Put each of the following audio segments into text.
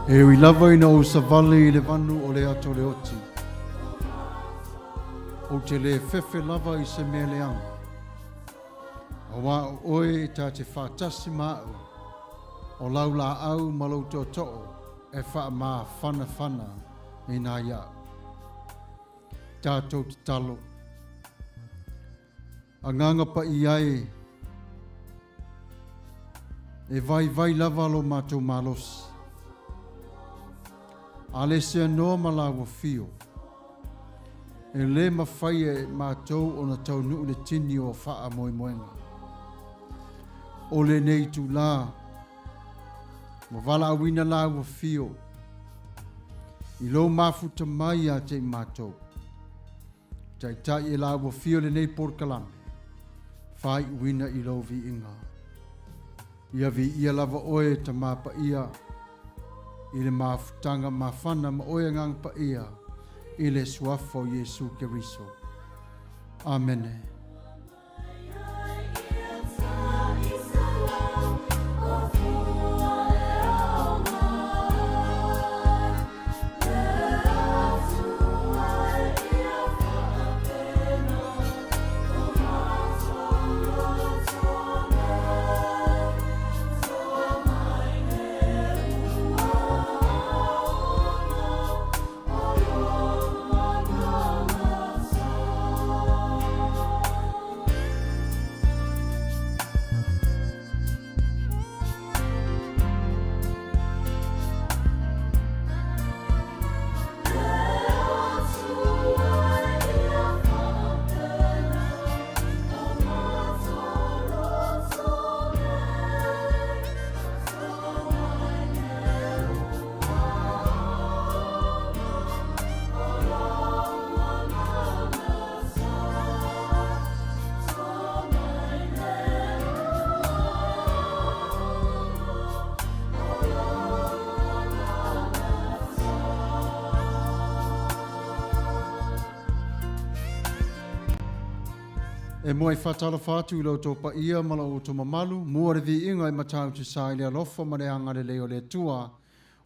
E ui lava ina ou savali i le vanu o le ata o le oti, ou te lē fefe lava i se mea leaga, auā o oe e ta te faatasi ma a'u, o lau laau ma lou tootoo e faamafanafana ina iaʻu. Tatou tatalo. Agaga Paia e, e vaivai lava lo matou malosi. A le seanoa ma laua fio, e le mafai e matou ona taunuu le tini o faamoemoega. O lenei itulā, ua valaauina laua fio i lou mafuta mai ia te i matou. Taitai e la ua fio lenei polokalame, faaiuina i lou viiga. Ia viia lava oe e Tama Paia i le mafutaga mafana ma oe Agaga Paia i le Suafa o Iesu Keriso. Amene. E muai faatalofa atu i lo outou paia ma lo outou mamalu, mua le viiga i Matautu Sa i le alofa ma le agalelei o le Atua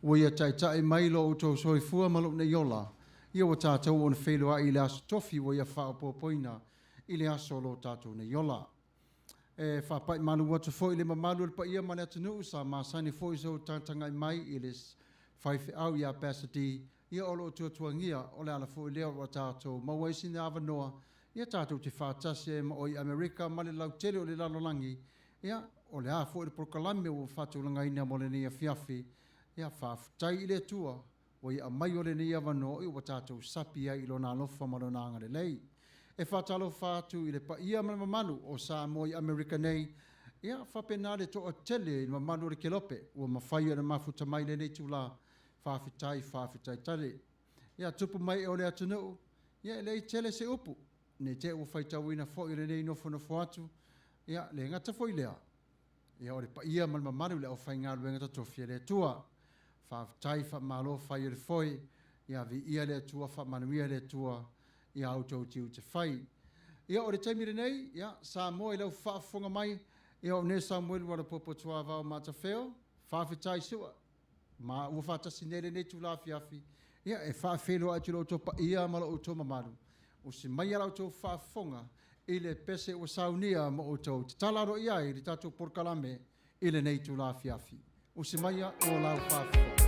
Ua ia taitai mai lo outou soifua ma lou nei ola, ia ua tatou ona feiloai i le aso tofi ua ia faaopoopoina i le aso o lo tatou nei ola. E faapai malu atu foi i le mamalu o le paia ma le atunuu sa masani foi so tagatagai mai i le faifeau ia Pastor D, ia o lo o tuatuagia o le ala foi lea ua tatou maua ai sina avanoa ia tatou te faatasi ai ma oe i Amerika ma le lautele o le lalolagi. Ia, o le a foi le polokalame ua faatulagaina mo lenei afiafi? Ia, faafetai i le Atua ua ia aumai o lenei avanoa ua tatou sapi ai i Lona alofa ma Lona agalelei. E faatalofa atu i le paia ma le mamalu o Samoa i Amerika nei, ia, faapena le toatele i le mamalu o le kelope ua mafai ona mafuta mai i lenei itula. Faafetai, faafetai tele. Ia, tupu mai e o le atunuu, ia e leai tele se upu. Ne i te i ua faitauina foi lenei nofonofo atu, ia, le gata foi lea, ia, o le paia ma le mamalu i le aufaigaluega totofi a le Atua. Faafetai, faamalo fai o le foe, ia, viia le Atua, faamanuia le Atua i a outou tiute fai. Ia, o le taimi lenei, ia, Samoa i lau faafofoga mai, ia, o nei Samuelu Alapopo Tuavao Matafeo, faafetai Su'a. Ma ua faatasi nei lenei itula afiafi, ia, e faafeiloai atu i lo outou paia ma lo outou mamalu, usi maia la outou faafofoga i le pese ua saunia ma outou tatala aloaia ai le tatou polokalame i lenei itula afiafi. Usi maia o lau faafofoga.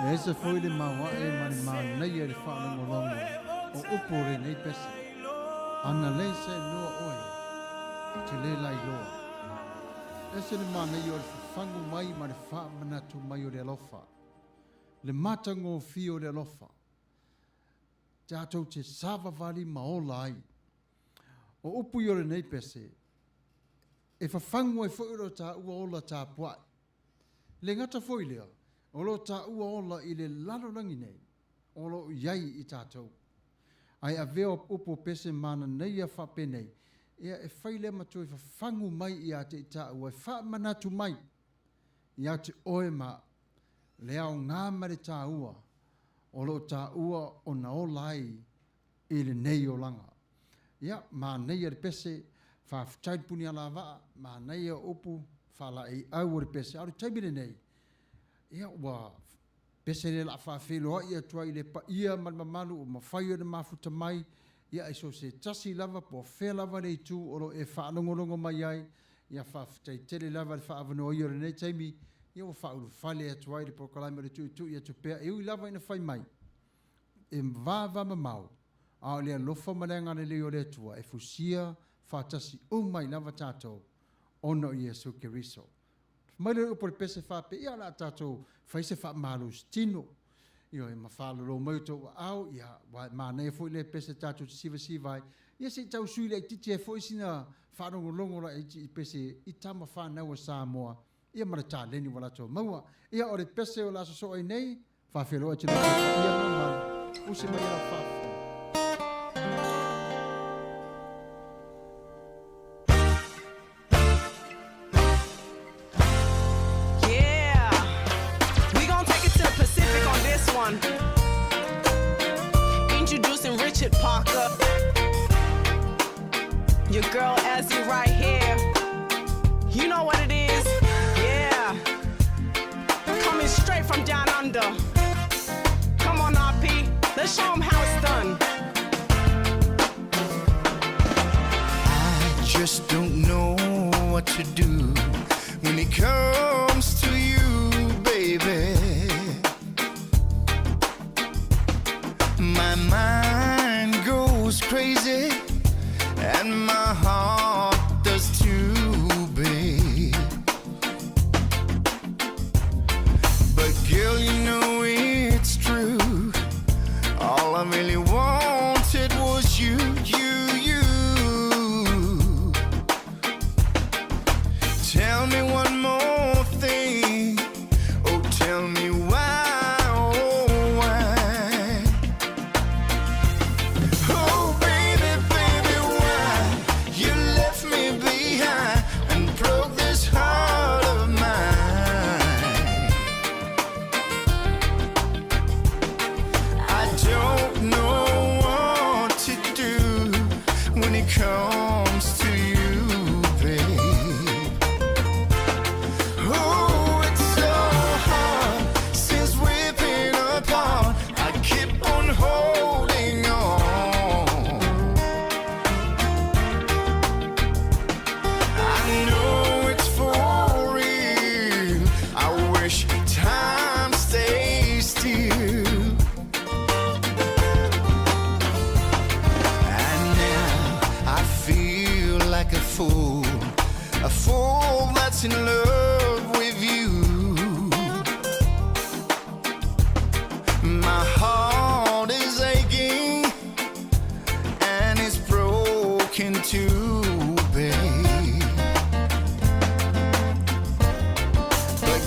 E ese foi le maoae ma le manaia i le faalogologo o upu o lenei pese. Ana le seanoa oe, ou te le lailoa. Ese le manaia o le fafagu mai ma le faamanatu mai o le alofa, le matagofie o le alofa, tatou te savavali ma ola ai. O upu ia o lenei pese, e fafagu ai foi lo taua ola tapuai. Le gata foi lea, o lo taua ola i le lalolagi nei, o lo o i ai i tatou. Ae avea o upu o pese manaia faapenei, ia e fai lea ma toe fafagu mai ia te i taua, e faamanatu mai ia te oe ma a'u le aoga ma le taua o lo o taua ona ola ai i lenei olaga. Ia, manaia le pese, faafetai le Punialavaa, manaia upu faalaeiau o le pese, a o le taimi lenei, ia ua pese lea o le a faafeiloai atu ai i le paia ma le mamalu ua mafai ona mafuta mai, ia i so o se tasi lava po o fea lava le itu o lo o e faalogologo mai ai, ia faafetai tele lava le faaavanoaia o lenei taimi, ia ua faaulufale atu ai le polokalame o le tuitui atu pea e ui lava ina fai mai e vavamamao, a o le alofa ma le agalelei o le Atua e fusia faatasi uma ai lava tatou ona o Iesu Keriso. Fai mai lea o le upu a le pese faapea, ia o le a tatou fai se faamalositino. Ioe, ma faalolo mai outou aao, ia, aua e manaia foi lea pese tatou te sivasiva ai. Ia se i tau sui laitiiti ai foi sina faalogologo laiti i pese i tama fanau a Samoa, ia ma le taleni ua latou maua. Ia, o le pese o le a sosoo ai nei, faafeiloai atu i lo outou paia ma mamalu, usi mai lau faafofoga. Yeah, we gon' take it to the Pacific on this one. Introducing Richard Parker, your girl Ezzy right here. You know what it is? Yeah, coming straight from down under. Come on, RP, let's show 'em how it's done. I just don't know what to do when it comes to you, baby. My mind goes crazy and my heart does too, babe. But girl, you know it's true. All I really wanted was you, you, you. Tell me one more thing. Oh, tell me why, oh, why? Oh, baby, baby, why you left me behind and broke this heart of mine? I don't know what to do when it comes to you, babe. Oh, it's so hard since we've been apart. I keep on holding on. I know it's for real. I wish time stays still. And now I feel like a fool that's in love with you. My heart is aching and it's broken too, babe. But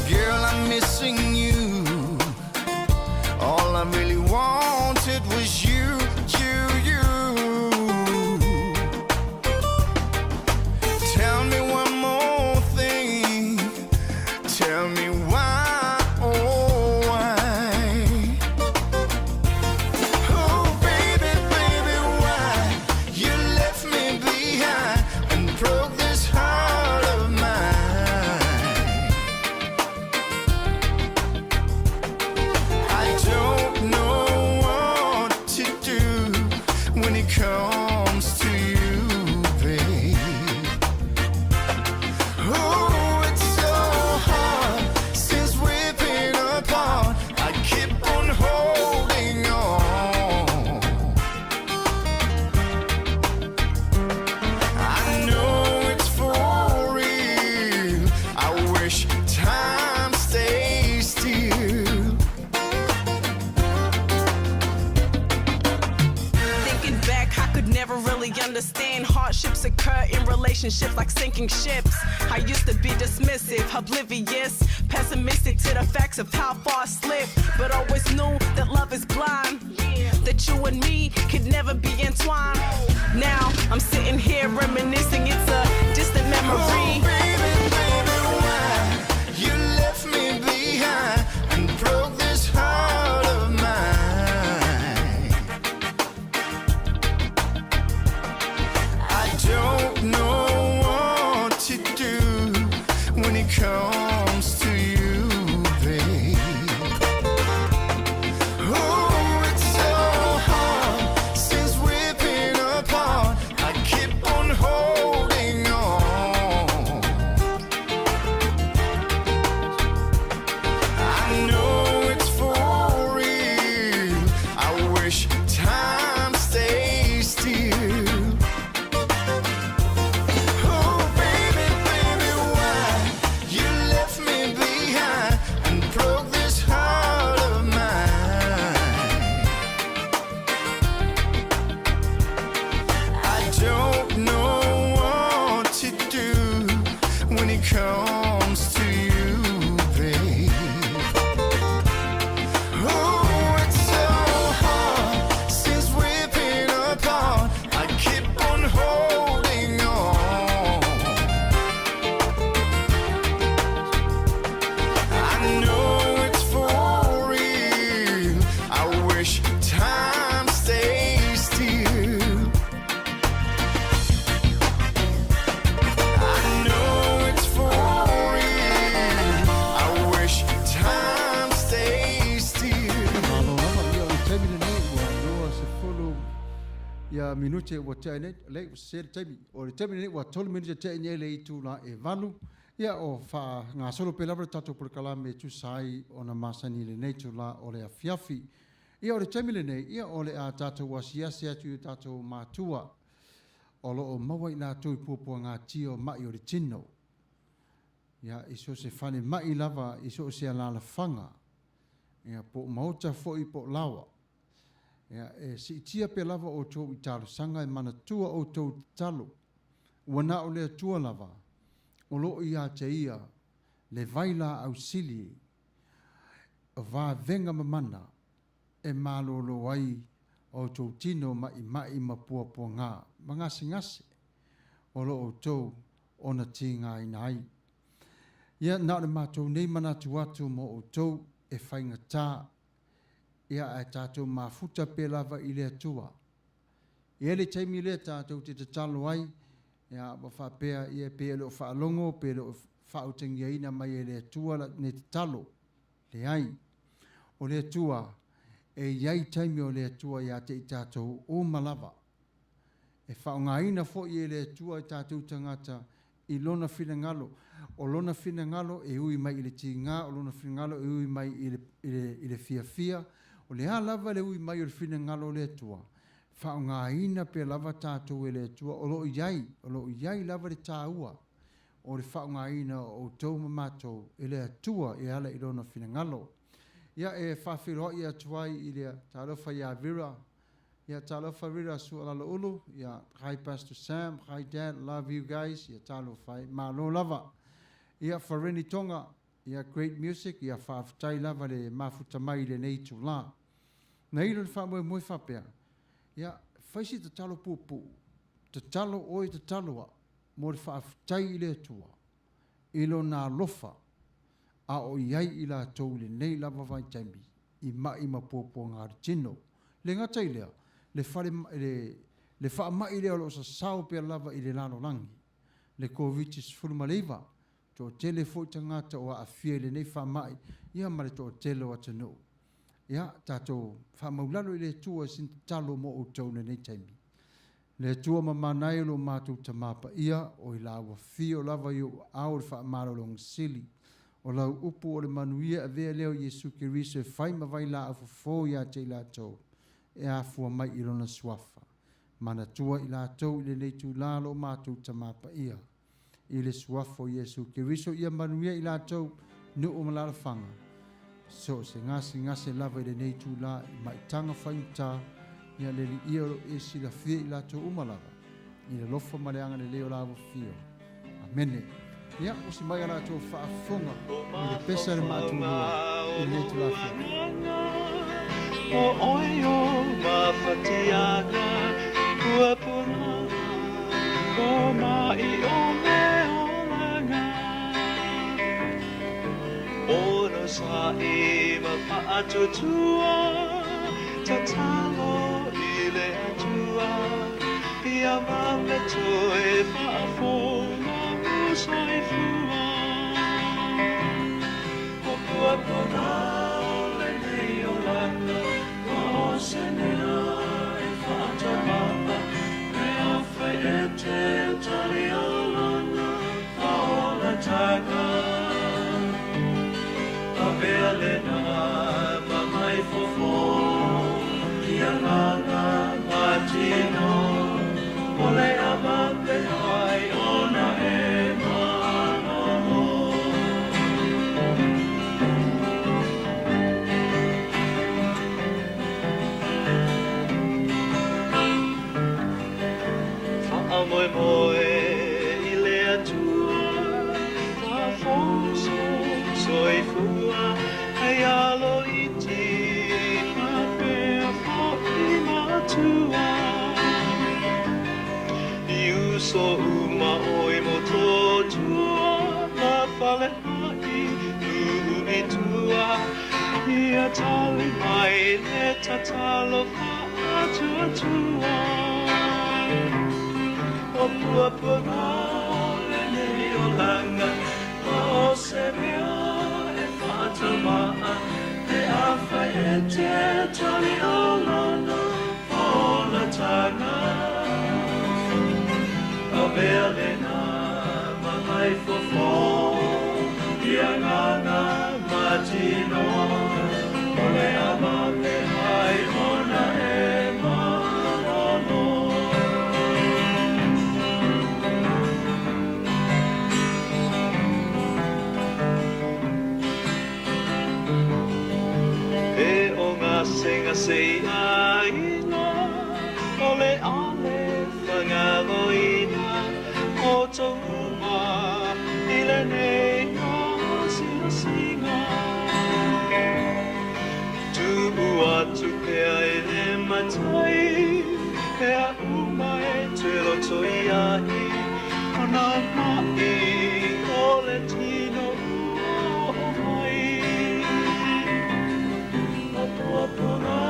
Hardships occur in relationships like sinking ships. I used to be dismissive, oblivious, pessimistic to the facts of how far I slipped. But always knew that love is blind, that you and me could never be entwined. Now I'm sitting here reminiscing, it's a distant memory. Oh, baby, baby, why you left me behind and broke this heart of mine? I don't know what to do when it comes to you, babe. Oh, it's so hard since we've been apart. I keep on holding on. I know it's for real. I wish time stays still. Oh, baby, baby, why you left me behind and broke this heart of mine? I don't know what to do when it comes to you, babe. Oh, it's so hard since we've been apart. I keep on holding on. I know it's for real. I wish time stays still. I know it's for real. I wish time stays still. Malo lava ia o le taimi lenei ua 20 ia minute ua tea nei, lei ua sese le taimi. O le taimi lenei ua 3 minute tea nei le itula e 8. Ia o faagasolo pea lava le tatou polokalame e tusa ai ona masani i lenei itula o le afiafi. Ia o le taimi lenei, ia o le a tatou asiasi atu i o tatou matua o lo o maua i latou i puapuagatia o ma'i o le tino. Ia, i so o se falemai lava, i so o se alaalafaga, ia, po o maota foi po o laoa. Ia, e siitia pea lava outou i talosaga e manatua outou i tatalo, ua na o le Atua lava o lo o ia te ia le vailaau sili o vavega mamana e malōlō ai outou tino maʻimaʻi ma puapuagā ma gasegase o lo outou ona tigaina ai. Ia, na o le matou nei manatu atu mo outou e faigata, ia ae tatou mafuta pea lava i le Atua. E i ai le taimi lea tatou te tatalo ai, ia, ua faapea, ia, pe e le o faalogo, pe le o faautagiaina mai e le Atua lenei tatalo. Leai. O le Atua, e i ai taimi o le Atua ia te i tatou uma lava. E faaaogaina foi e le Atua i tatou tagata i Lona finagalo. O Lona finagalo e ui mai i le tiga, o Lona finagalo e ui mai i le, i le, i le fiafia. O le a lava le ui mai o le finagalo o le Atua, faaaogaina pea lava tatou e le Atua. O lo o i ai, o lo o i ai lava le taua o le faaaogaina o outou ma matou e le Atua e ala i Lona finagalo. Ia, e faafeiloai atu ai i le talofa ia Vera. Ia, talofa Vera Sualaloulu. Ia, hi Pastor Sam, hi Dad, love you guys. Ia, talofa e. Malo lava. Ia, Fareni Tonga. Ia, great music. Ia, faafetai lava le mafuta mai i lenei itulā. Na ilo le faamoemoe faapea, ia, fai se tatalo puupuu, tatalo oe tatalo au mo le faafetai i le Atua i Lona alofa a o i ai i latou i lenei lava vaitaimi i maʻi ma puapuaga o le tino. Le gata i lea, le fale, le, le faamaʻi lea o lo o sasao pea lava i le lalolagi, le Koviti-19, toatele foi tagata o aafia i lenei faamaʻi, ia ma le toatele o atunuu. Ia, tatou faamaulalo i le Atua i sina tatalo mo outou i lenei taimi. Le Atua mamana e o lo matou Tama Paia, o i la ua fio lava i ou aao le faamalologa sili. O lau upu o le manuia avea lea o Iesu Keriso e fai ma vailaau fofo ia te i latou e afua mai i Lona Suafa. Manatua i latou i lenei itulā lo matou Tama Paia. I le Suafa o Iesu Keriso ia manuia i latou, nuu ma lalafaga. So o se gasegase lava i lenei itulā i maitaga faigata, ia le Alii o lo o e silafia i latou uma lava. I le alofa ma le agalelei o la Afio. Amene. Ia, usi mai a latou faafofoga i le pese a le maatulua i lenei itula afiafi. O oe o mafatiaga puapuaga o mai o le olaga Ono sa'i ma fa'atuatua tatalo i le Atua Ia vave toe fa'afou lou soifua O puapuaga o lenei olaga O se mea e fa'atama'a Pe afai e te tali o lana fa'aolataga Avea lena ma mai fofo Ia agaga ma tino O le amate ai ona e malolo. Faamoemoe i le Atua, faafou sou soifua, hei alo iti faapea foi matua. I uso uma oi Motootua ma Falea'i uu i tua, ia tali mai le tatalo faatuatua. O puapuaga o lenei olaga, ma o se mea e faatama'a, pe afai e te tali o lana faaolataga. Avea lena ma mai fofo i agaga ma tino, o le amate ai ona e malolo. E o gasegase i aiga, o le ale fagaloina o tou uma i lenei asiasiga. Tuu atu pea i le Matai mea uma e te loto i ai, o nā maʻi o le tino ua oo mai. O puapuaga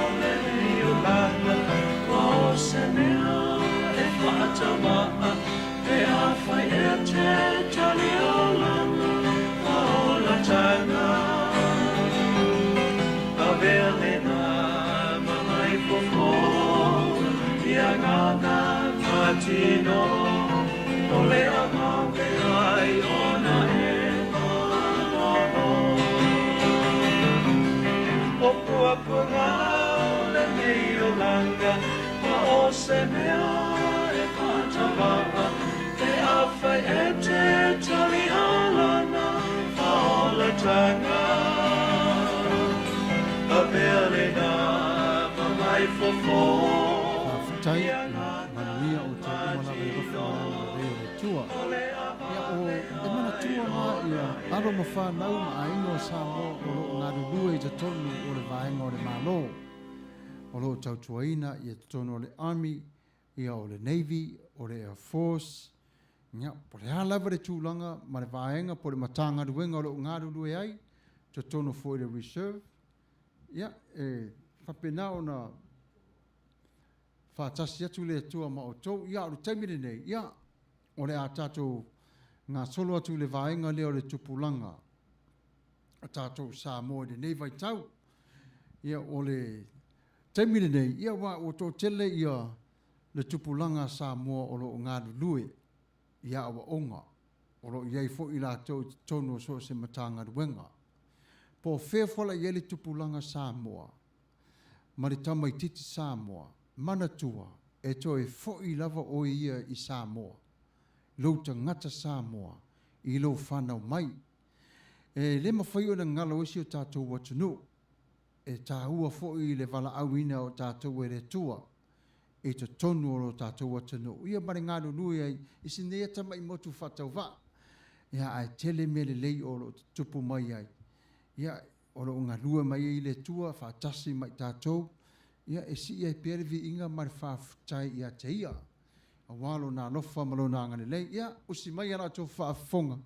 o lenei olaga, ua o se mea e faatama'a, pe afai e te tali o lana faaolataga. Avea lena ma mai fofo i agaga ma tino, o le amate ai ona e malolo. O puapuaga o lenei olaga, ma o se mea e faatama'a, pe afai e te tali o lana faaolataga. Avea lena ma mai fofo Faafetai i ia agaga manuia outou ma uma lava i le alofa tino, ma le agalelei o le Atua. o le Ia o amate e ai manatua la ona ia e alo ma fanau ma aiga o Samoa o lo o galulue i totonu o le vaega o le Malo o lo o tautuaina ia totonu o le Army, ia o le Navy, o le Air Force, ia po o le a lava le tulaga ma le vaega po o le Matagaluega o lo o galulue ai, totonu foi o le Reserve, ia e faapena ona faatasi atu le Atua ma outou. Ia, o le taimi lenei, ia, o le a tatou gasolo atu i le vaega lea o le tupulaga a tatou Samoa i lenei vaitau. Ia, o le taimi lenei, ia, aua ua toatele ia le tupulaga a Samoa o lo o galulue i aoaoga, o lo o i ai foi i latou i totonu o so o se Matagaluega. Po o fea fola i ai le tupulaga Samoa ma le tamaititi Samoa, manatua e toe fo'i lava oe ia i Samoa, lou tagata Samoa i lou fanau mai. E le mafai ona galo ai si o tatou atunuu. E taua foi le valaauina o tatou e le Atua. i totonu o lo tatou atunuu, ia ma le galulue ai i si nei atamai motu faatauvaa. Ia, ae tele mea lelei o lo o tutupu mai ai. Ia, o lo o galue mai ai le Atua faatasi ma i tatou, ia, e sii ai pea le viiga ma le faafetai ia te Ia, aua Lona alofa ma Lona agalelei. Ia, usi mai a la outou faafofoga,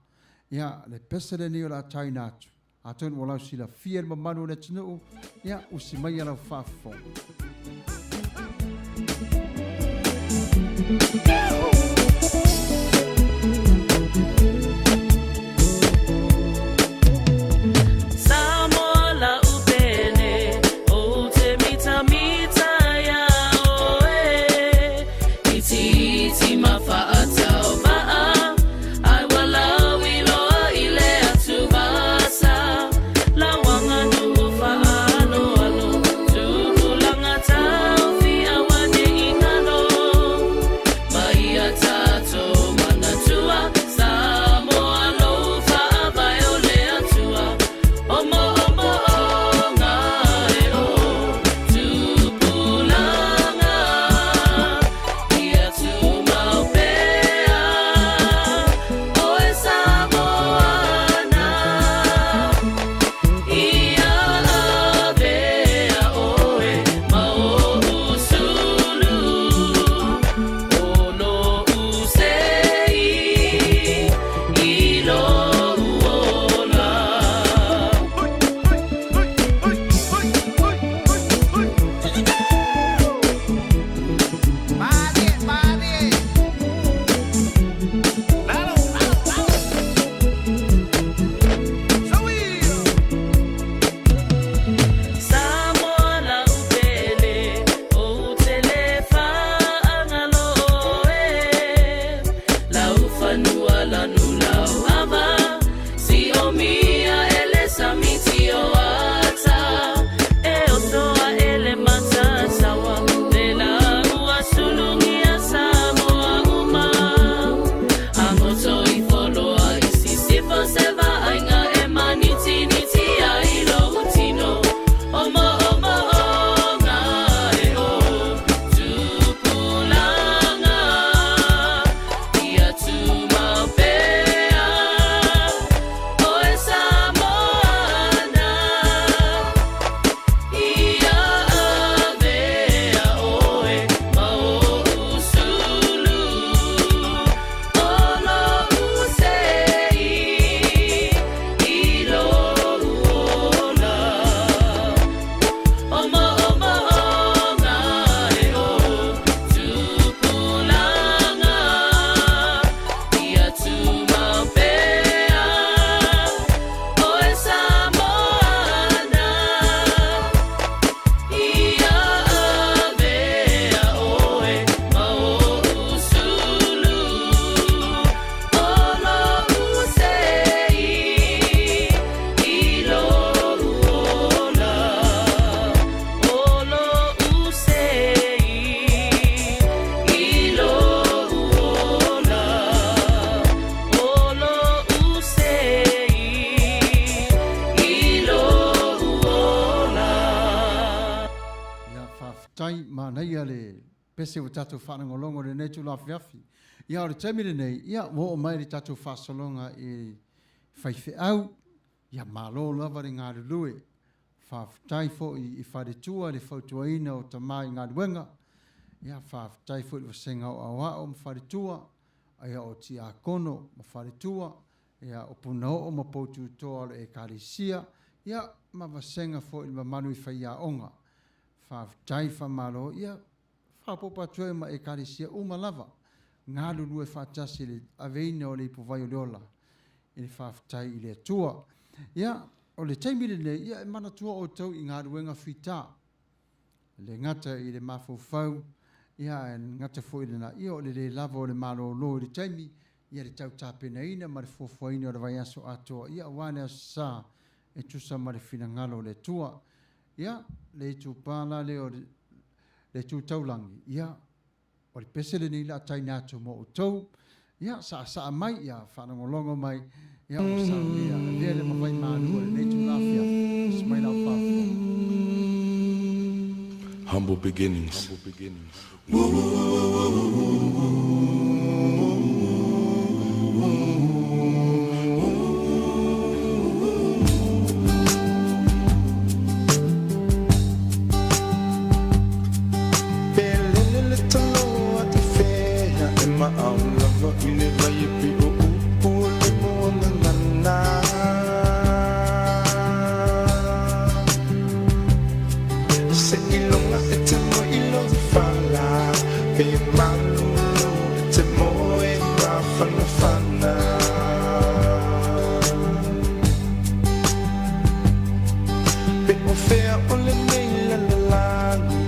ia, le pese lenei o le a taina atu, atonu ua lausilafia e le mamalu o le atunuu, ia, usi mai a lau faafofoga. Samoa lau pele, ou te mitamita ia oe. Itiiti ma faatauvaa, ai ua lauiloa i le atuvasa. Lauaga nuu faaaloalo, tupulaga taofi auane'i galo. Ma ia tatou manatua, Samoa lou faavae o le Atua. O moomooga e o tupulaga, ia tumau pea oe Samoana. Ia avea oe ma ou sulu, o lou sei i lou ola. Samoa lau pele, ou te le faagalo oe. Lau fanua lanu lau ava, siomia e le sami tio ata. E oso aʻe le matasaua, le lau sulugia Samoa uma. Agoto ifo loa i sisifo se vaaiga e manitiniti ai lou tino. O moomooga e o tupulaga, ia tumau pea oe Samoana. Ia avea oe ma ou sulu, o lou sei i lou ola. O moomooga e o tupulaga, ia tumau pea oe Samoana. Ia avea oe ma ou sulu, o lou sei i lou ola. O lou sei i lou ola. O lou sei i lou ola. Ia, faafetai, manaia le pese ua tatou faalogologo i lenei itula afiafi. Ia, o le taimi lenei, ia, ua oo mai le tatou faasologa i faifeau. Ia, malo lava le galulue. Faafetai foi i faletua i le fautuaina o tama i galuega. Ia, faafetai foi i le vasega o aoao ma faletua, ia, o tiakono ma faletua, ia, o punaoo ma poututoa o le Ekalesia, ia, ma vasega foi i le mamalu i faiaoga. Faafetai faamalo, ia, faaopoopo atu ai ma Ekalesia uma lava, galulue faatasi i le aveina o le ipuvai o le ola i le faafetai i le Atua. Ia, o le taimi lenei, ia, e manatua outou i galuega fita, e le gata i le mafaufau, ia, ae gata foi i lena, ia, o le le lava o le malolo i le taimi, ia, le tau tapenaina ma le fuafuaina o le vaiaso atoa, ia, aua le Aso Sa e tusa ma le finagalo o le Atua. Ia, le itupa la lea o le, le Tu Taulagi, ia, o le pese lenei la taina atu mo outou. Ia, saasaa mai, ia, faalogologo mai, ia, ua saunia, avea le mawai malu o lenei itula afiafi. Usi mai lau faafofoga. Humble beginnings. Pe lele le talo a te fea e ma au lava i le vai e pe o upu o le moana nana. Se ilonga e te mo ilo fala, pe malulu e te mo e mawhana whana. Pe o fea o le nei la la la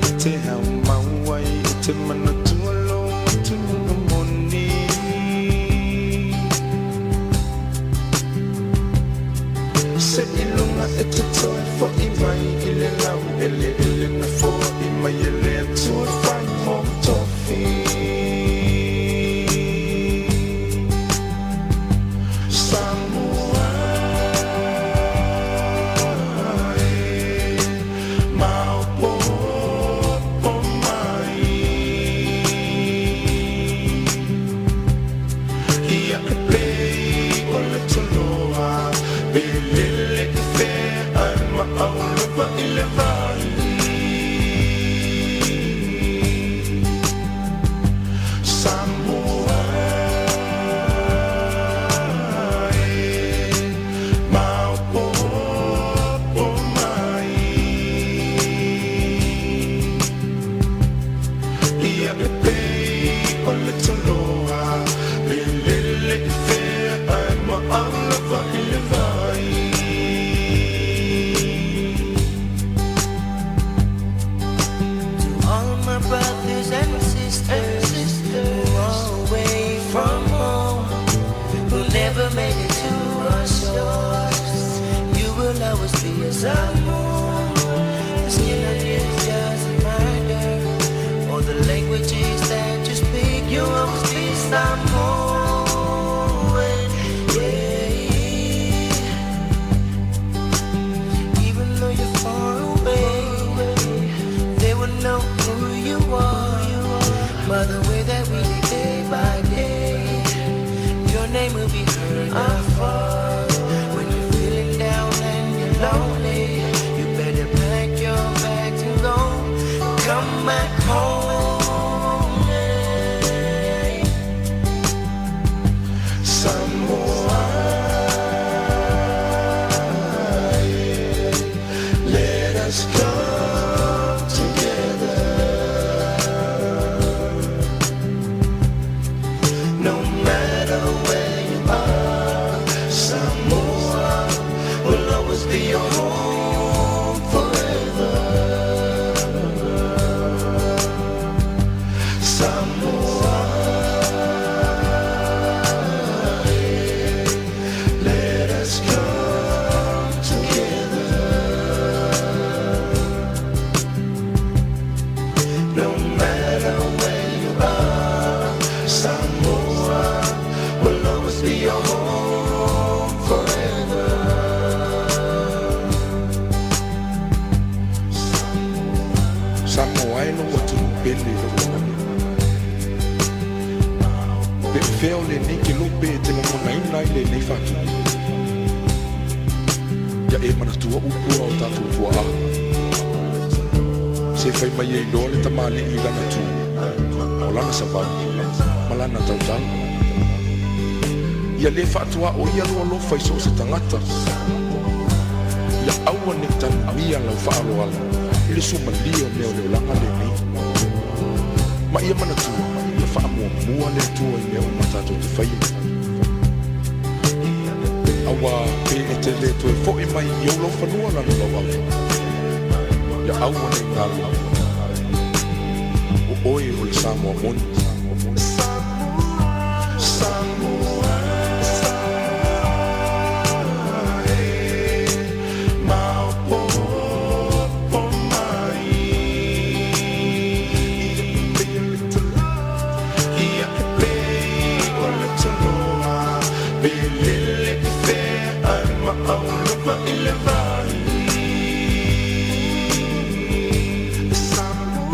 e te hau mau ai e te mana tualo tunu moni. Se ilunga e te toi fo i mai i le lau ele ele na fo i mai ele tua whai mo tofi. Samoa e maopopo mai. Ia e pei o le toloa, pe lele i fea ai ma au lava i le vai. Samoa e maopopo mai. Ia e pei o le toloa, pe lele i fea ai ma au lava i le vai. To all my brothers and sisters who are away from home, who never made it to our shores, you will always be a Samoan. The skin on you is just a reminder, all the languages that you speak, you always be Samoan. Yeah. Even though you're far away, they will know who you are by the way that we live day by day. Your name will be heard afar. When you're feeling down and you're lonely, you better pack your bags and go. Come back home. Yeah. Samoa, let us come together. No matter where you are, Samoa will always be your home forever. Samoa. Let us come together. No matter where you are, Samoa will always be your home forever. Samoa e lou atunuu pele i lou agalelei. Pe o fea o lenei kelope e te lagonaina ai lenei faatupu. Ia e manatua upu a o tatou tuaa. Se fai mai e iloa le tamalii i lana tu, o lana savali, ma lana tautala. Ia lē faatuaʻo ia lou alofa i so o se tagata. Ia aua nei tanumia lau faaaloalo i le sumalie o mea o le olaga lenei. Ma ia manatua, ia faamuamua le Atua i mea uma tatou te faia. Auā pe e te lē toe foʻi mai i ou laufanua lana lauava. Ia aua nei galo, o oe o le Samoa moni. Samoa, e maopopo mai. Ia e pei o le toloa, pe lele i fea ai ma au lava i le vai. Samoa.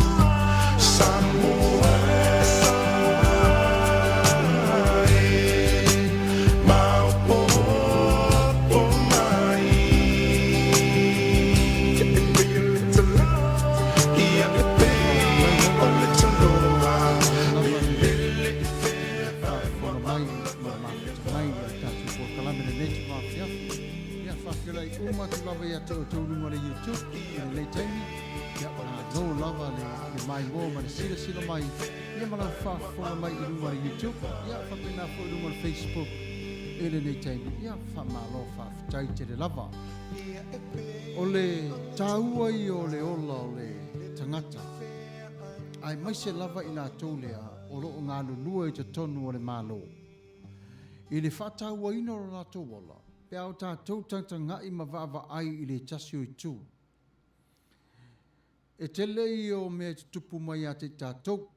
uma atu lava ia te outou i luga o le YouTube i lenei taimi. Ia, malo lava le, le maimoa ma le silasila mai, ia ma lau faafofoga mai i luga o le YouTube, ia faapena foi i luga o le Facebook i lenei taimi. Ia, faamalo faafetai tele lava. O le taua ia o le ola o le tagata, aemaise lava i latou lea o lo o galulue i totonu o le Malo. I le faatauaina o lo latou ola, pe a o tatou tagatagai ma vaavaai i le tasi o itu. E tele ia o mea e tutupu mai ia te i tatou,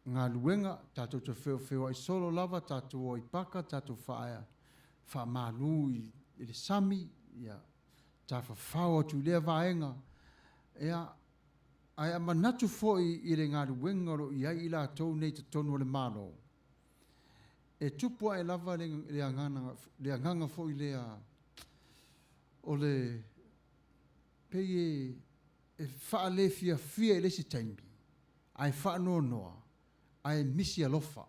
galuega, tatou te feofeoai solo lava, tatou o i paka, tatou faa, faamalu i le sami, ia, tafafao atu i lea vaega, ia, ae a manatu foi i le galuega o lo o i ai i latou nei i totonu o le Malo, e tupu ae lava le, le agaga, le agaga foi lea o le, pei e, e faalefiafia i le isi taimi, ae faanoanoa, ae misi alofa,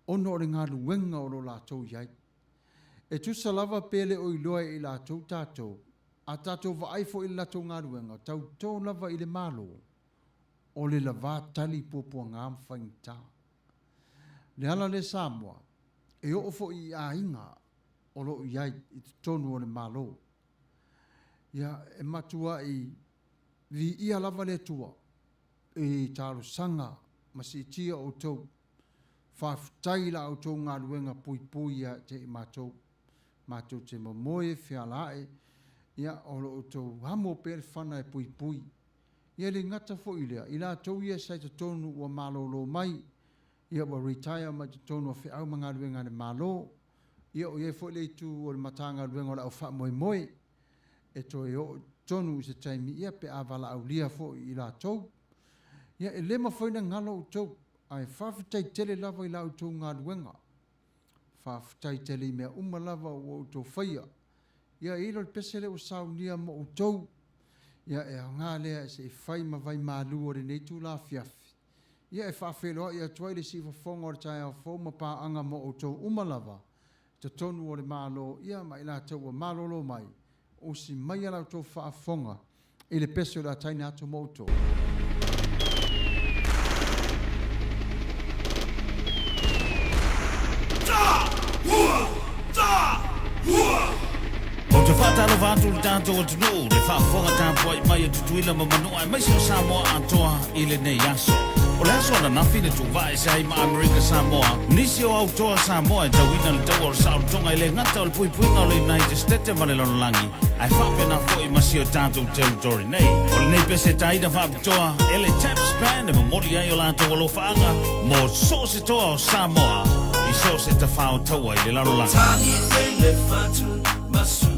ona o le galuega o lo o latou i ai. E tusa lava pe le o iloa e i latou tatou, a tatou vaai foi i le latou galuega, tauto lava i le Malo, o le lava tali puapuaga ma faigata. Le ala lea Samoa, e oo foi i aiga o lo o i ai i totonu o le Malo. Ia, e matuai viia lava le Atua i talosaga ma siitia outou. Faafetai i la outou galuega puipui ia te i matou. Matou te momoe e feala ae, ia, o lo outou amo pea le fana e puipui. Ia le gata foi i lea, i latou ia sa i totonu ua malolo mai, ia ua retire mai totonu o feau ma galuega a le Malo, ia o i ai foi le itu o le Matagaluega o le Au Faamoemoe e toe oo i totonu i se taimi, ia pe a valaaulia foi i latou. Ia e le mafai ona galo outou, ae faafetai tele lava i la outou galuega. Faafetai tele i mea uma lava ua outou faia. Ia e i ai le pese lea ua saunia mo outou. Ia e aoga lea se i fai ma vaimalu o lenei itula afiafi. Ia e faafeiloai atu ai le siufofoga o le taeao fou ma paaga mo outou uma lava i totonu o le Malo, ia ma i latou ua malolo mai. Usi maia la outou faafofoga i le pese o le a taina atu mo outou. Ou te faatalofa atu i le tatou atunuu, le faafofoga tapuai mai a Tutuila ma Manua aemaise o Samoa atoa i lenei aso. O le aso ananafi na tuuvaese ai ma Amerika Samoa, nisi o autoa Samoa e tauina le taua o le saolotoga e le gata o le puipuiga o le United States ma le lalolagi, ae faapena foi ma si o tatou territory nei. O lenei pese taina faapitoa e le Taps Band e momoli ai o latou alofaaga mo so o se toa o Samoa i so o se tafao taua i le lalolagi. Tagi le fatu masu.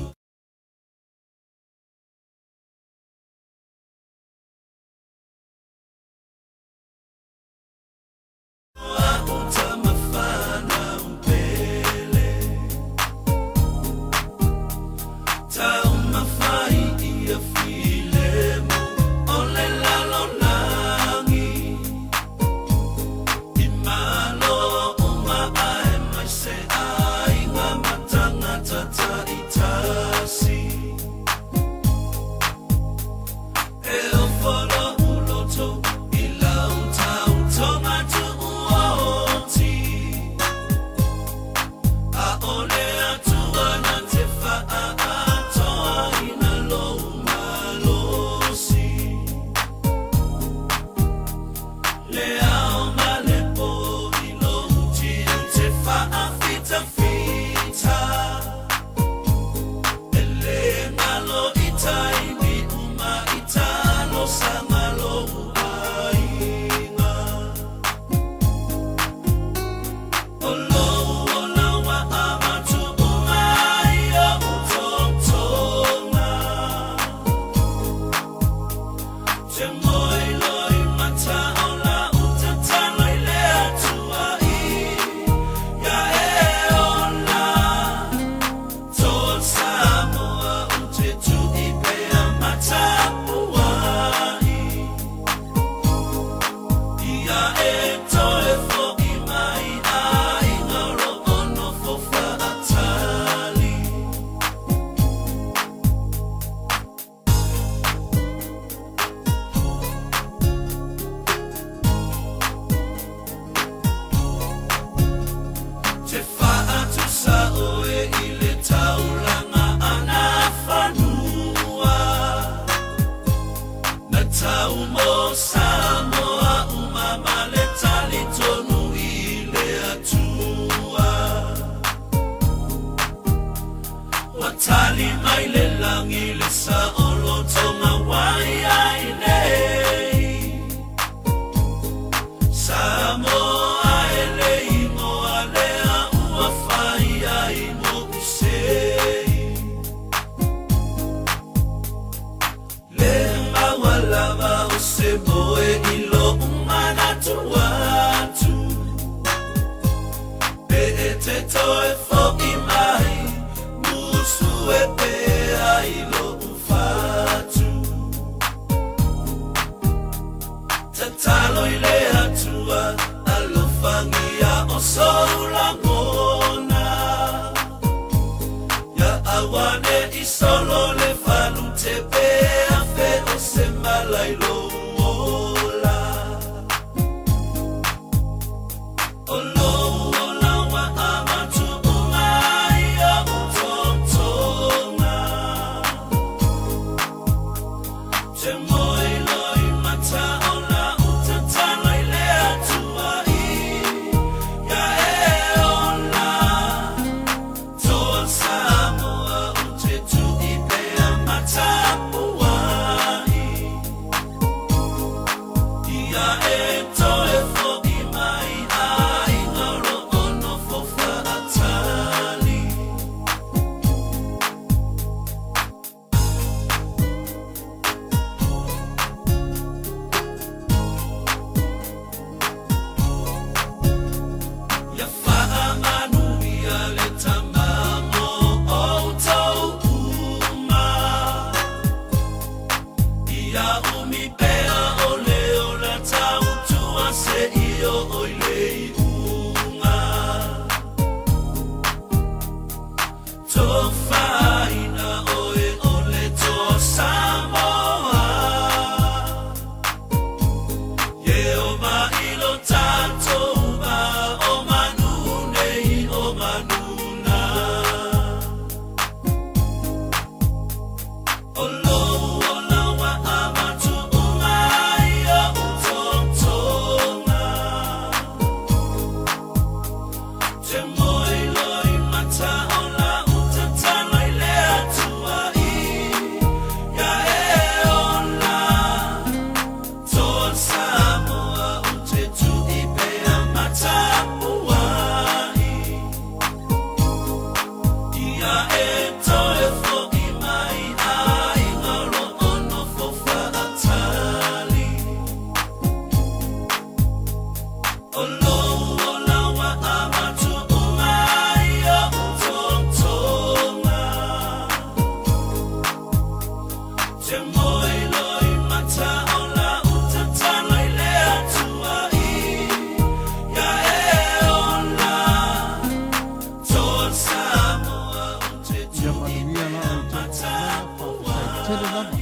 Ia manuia la outou auaunaga, faafetai tele lava.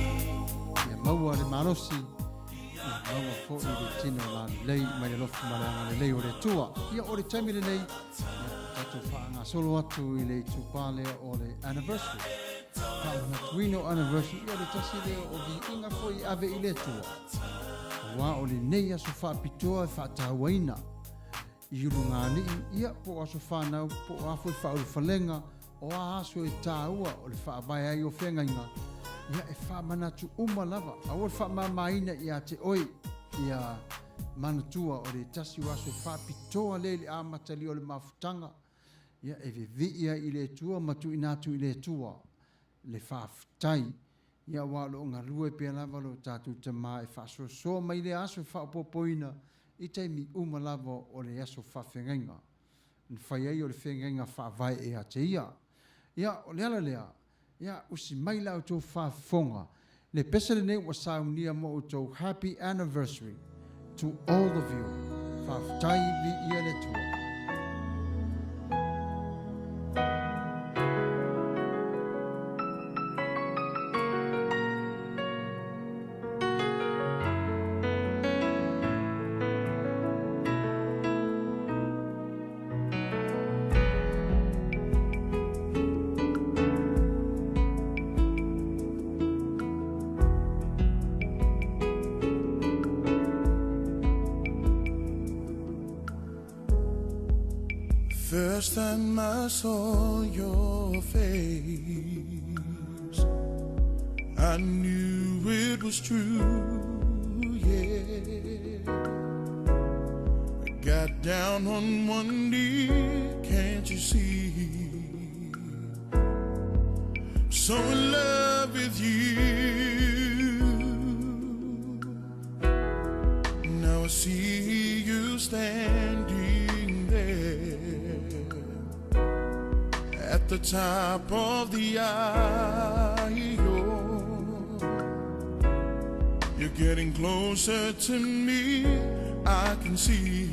Ia maua le malosi, ia maua foi le tino lalelei mai le alofa ma le agalelei o le Atua. Ia o le taimi lenei, ia tatou faagasolo atu i le itupa lea o le anniversary. Faamanatuina o anniversary, ia o le tasi lea o viiga foi e ave i le Atua. Aua o lenei aso faapitoa e faatauaina i ulugalii, ia, po o aso fanau, po o a foi faaulufalega, o a aso e taua o le faavae ai o feagaiga, ia, e faamanatu uma lava. Aua le faamamaina ia te oe, ia manatua o le tasi o aso faapitoa lea i le amatalia o le mafutaga, ia, e vevii ai i le Atua ma tuuina atu i le Atua le faafetai. Ia, aua o lo o galue pea lava lo tatou Tama e faasoasoa mai lea aso e faaopoopoina i taimi uma lava o le aso faafeagaiga na fai ai o le feagaiga faavae ia te ia. Ia, o le ala lea, ia, usi mai la outou faafofoga, le pese lenei ua saunia mo outou Happy Anniversary to all of you. Faafetai, viia le Atua. First time I saw your face, I knew it was true, yeah. I got down on one knee, can't you see? I'm so in love with you. Now I see you standing there at the top of the aisle. You're getting closer to me, I can see.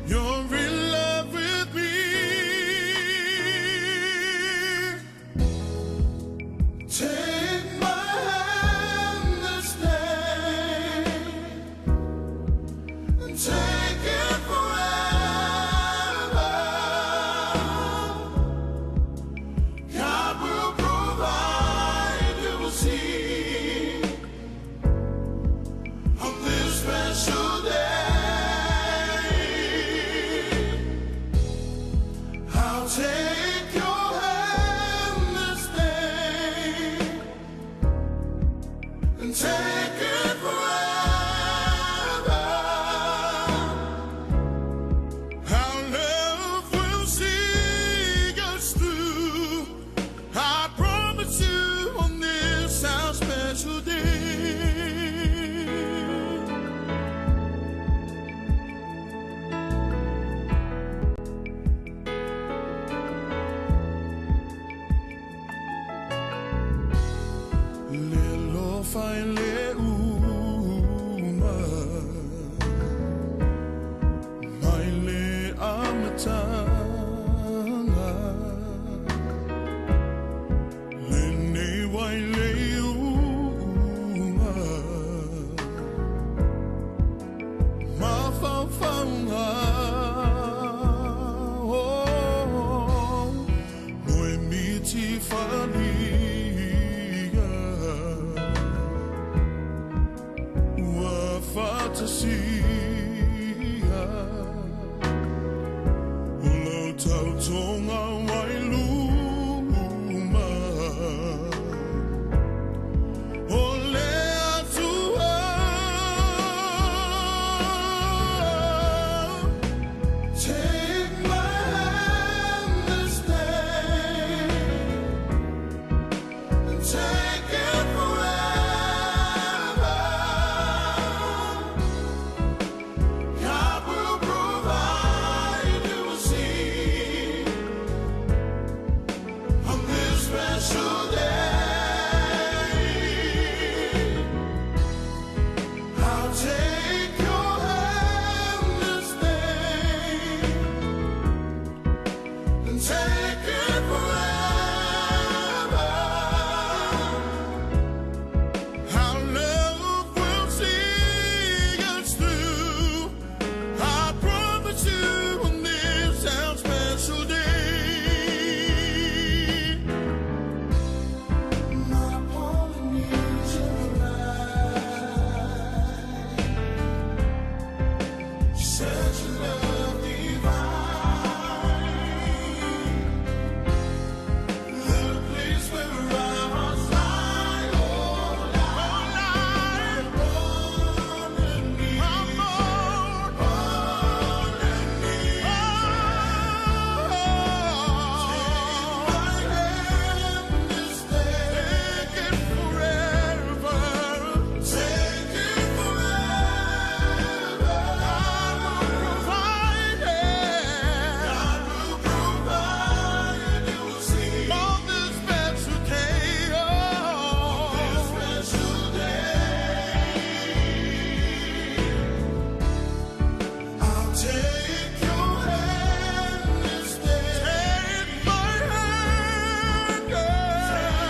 You're in love with me. Take my hand this day and take it forever. God will provide, you will see on this special day. I'll take your hand this day and take it forever. Our love will see us through. I promise you on this our special day. Le lofa i le uma mai le amataga lenei uai le iuga mafaufauga oh, moemiti faliga. special day. I'll take your hand and stay and take it forever. Our love will see us through. I promise you on this our special day. My Polynesian light, such love divine. The place where our hearts lie, oh, lie, on Special day. I'll take your hand and stay. Take my hand, girl. Take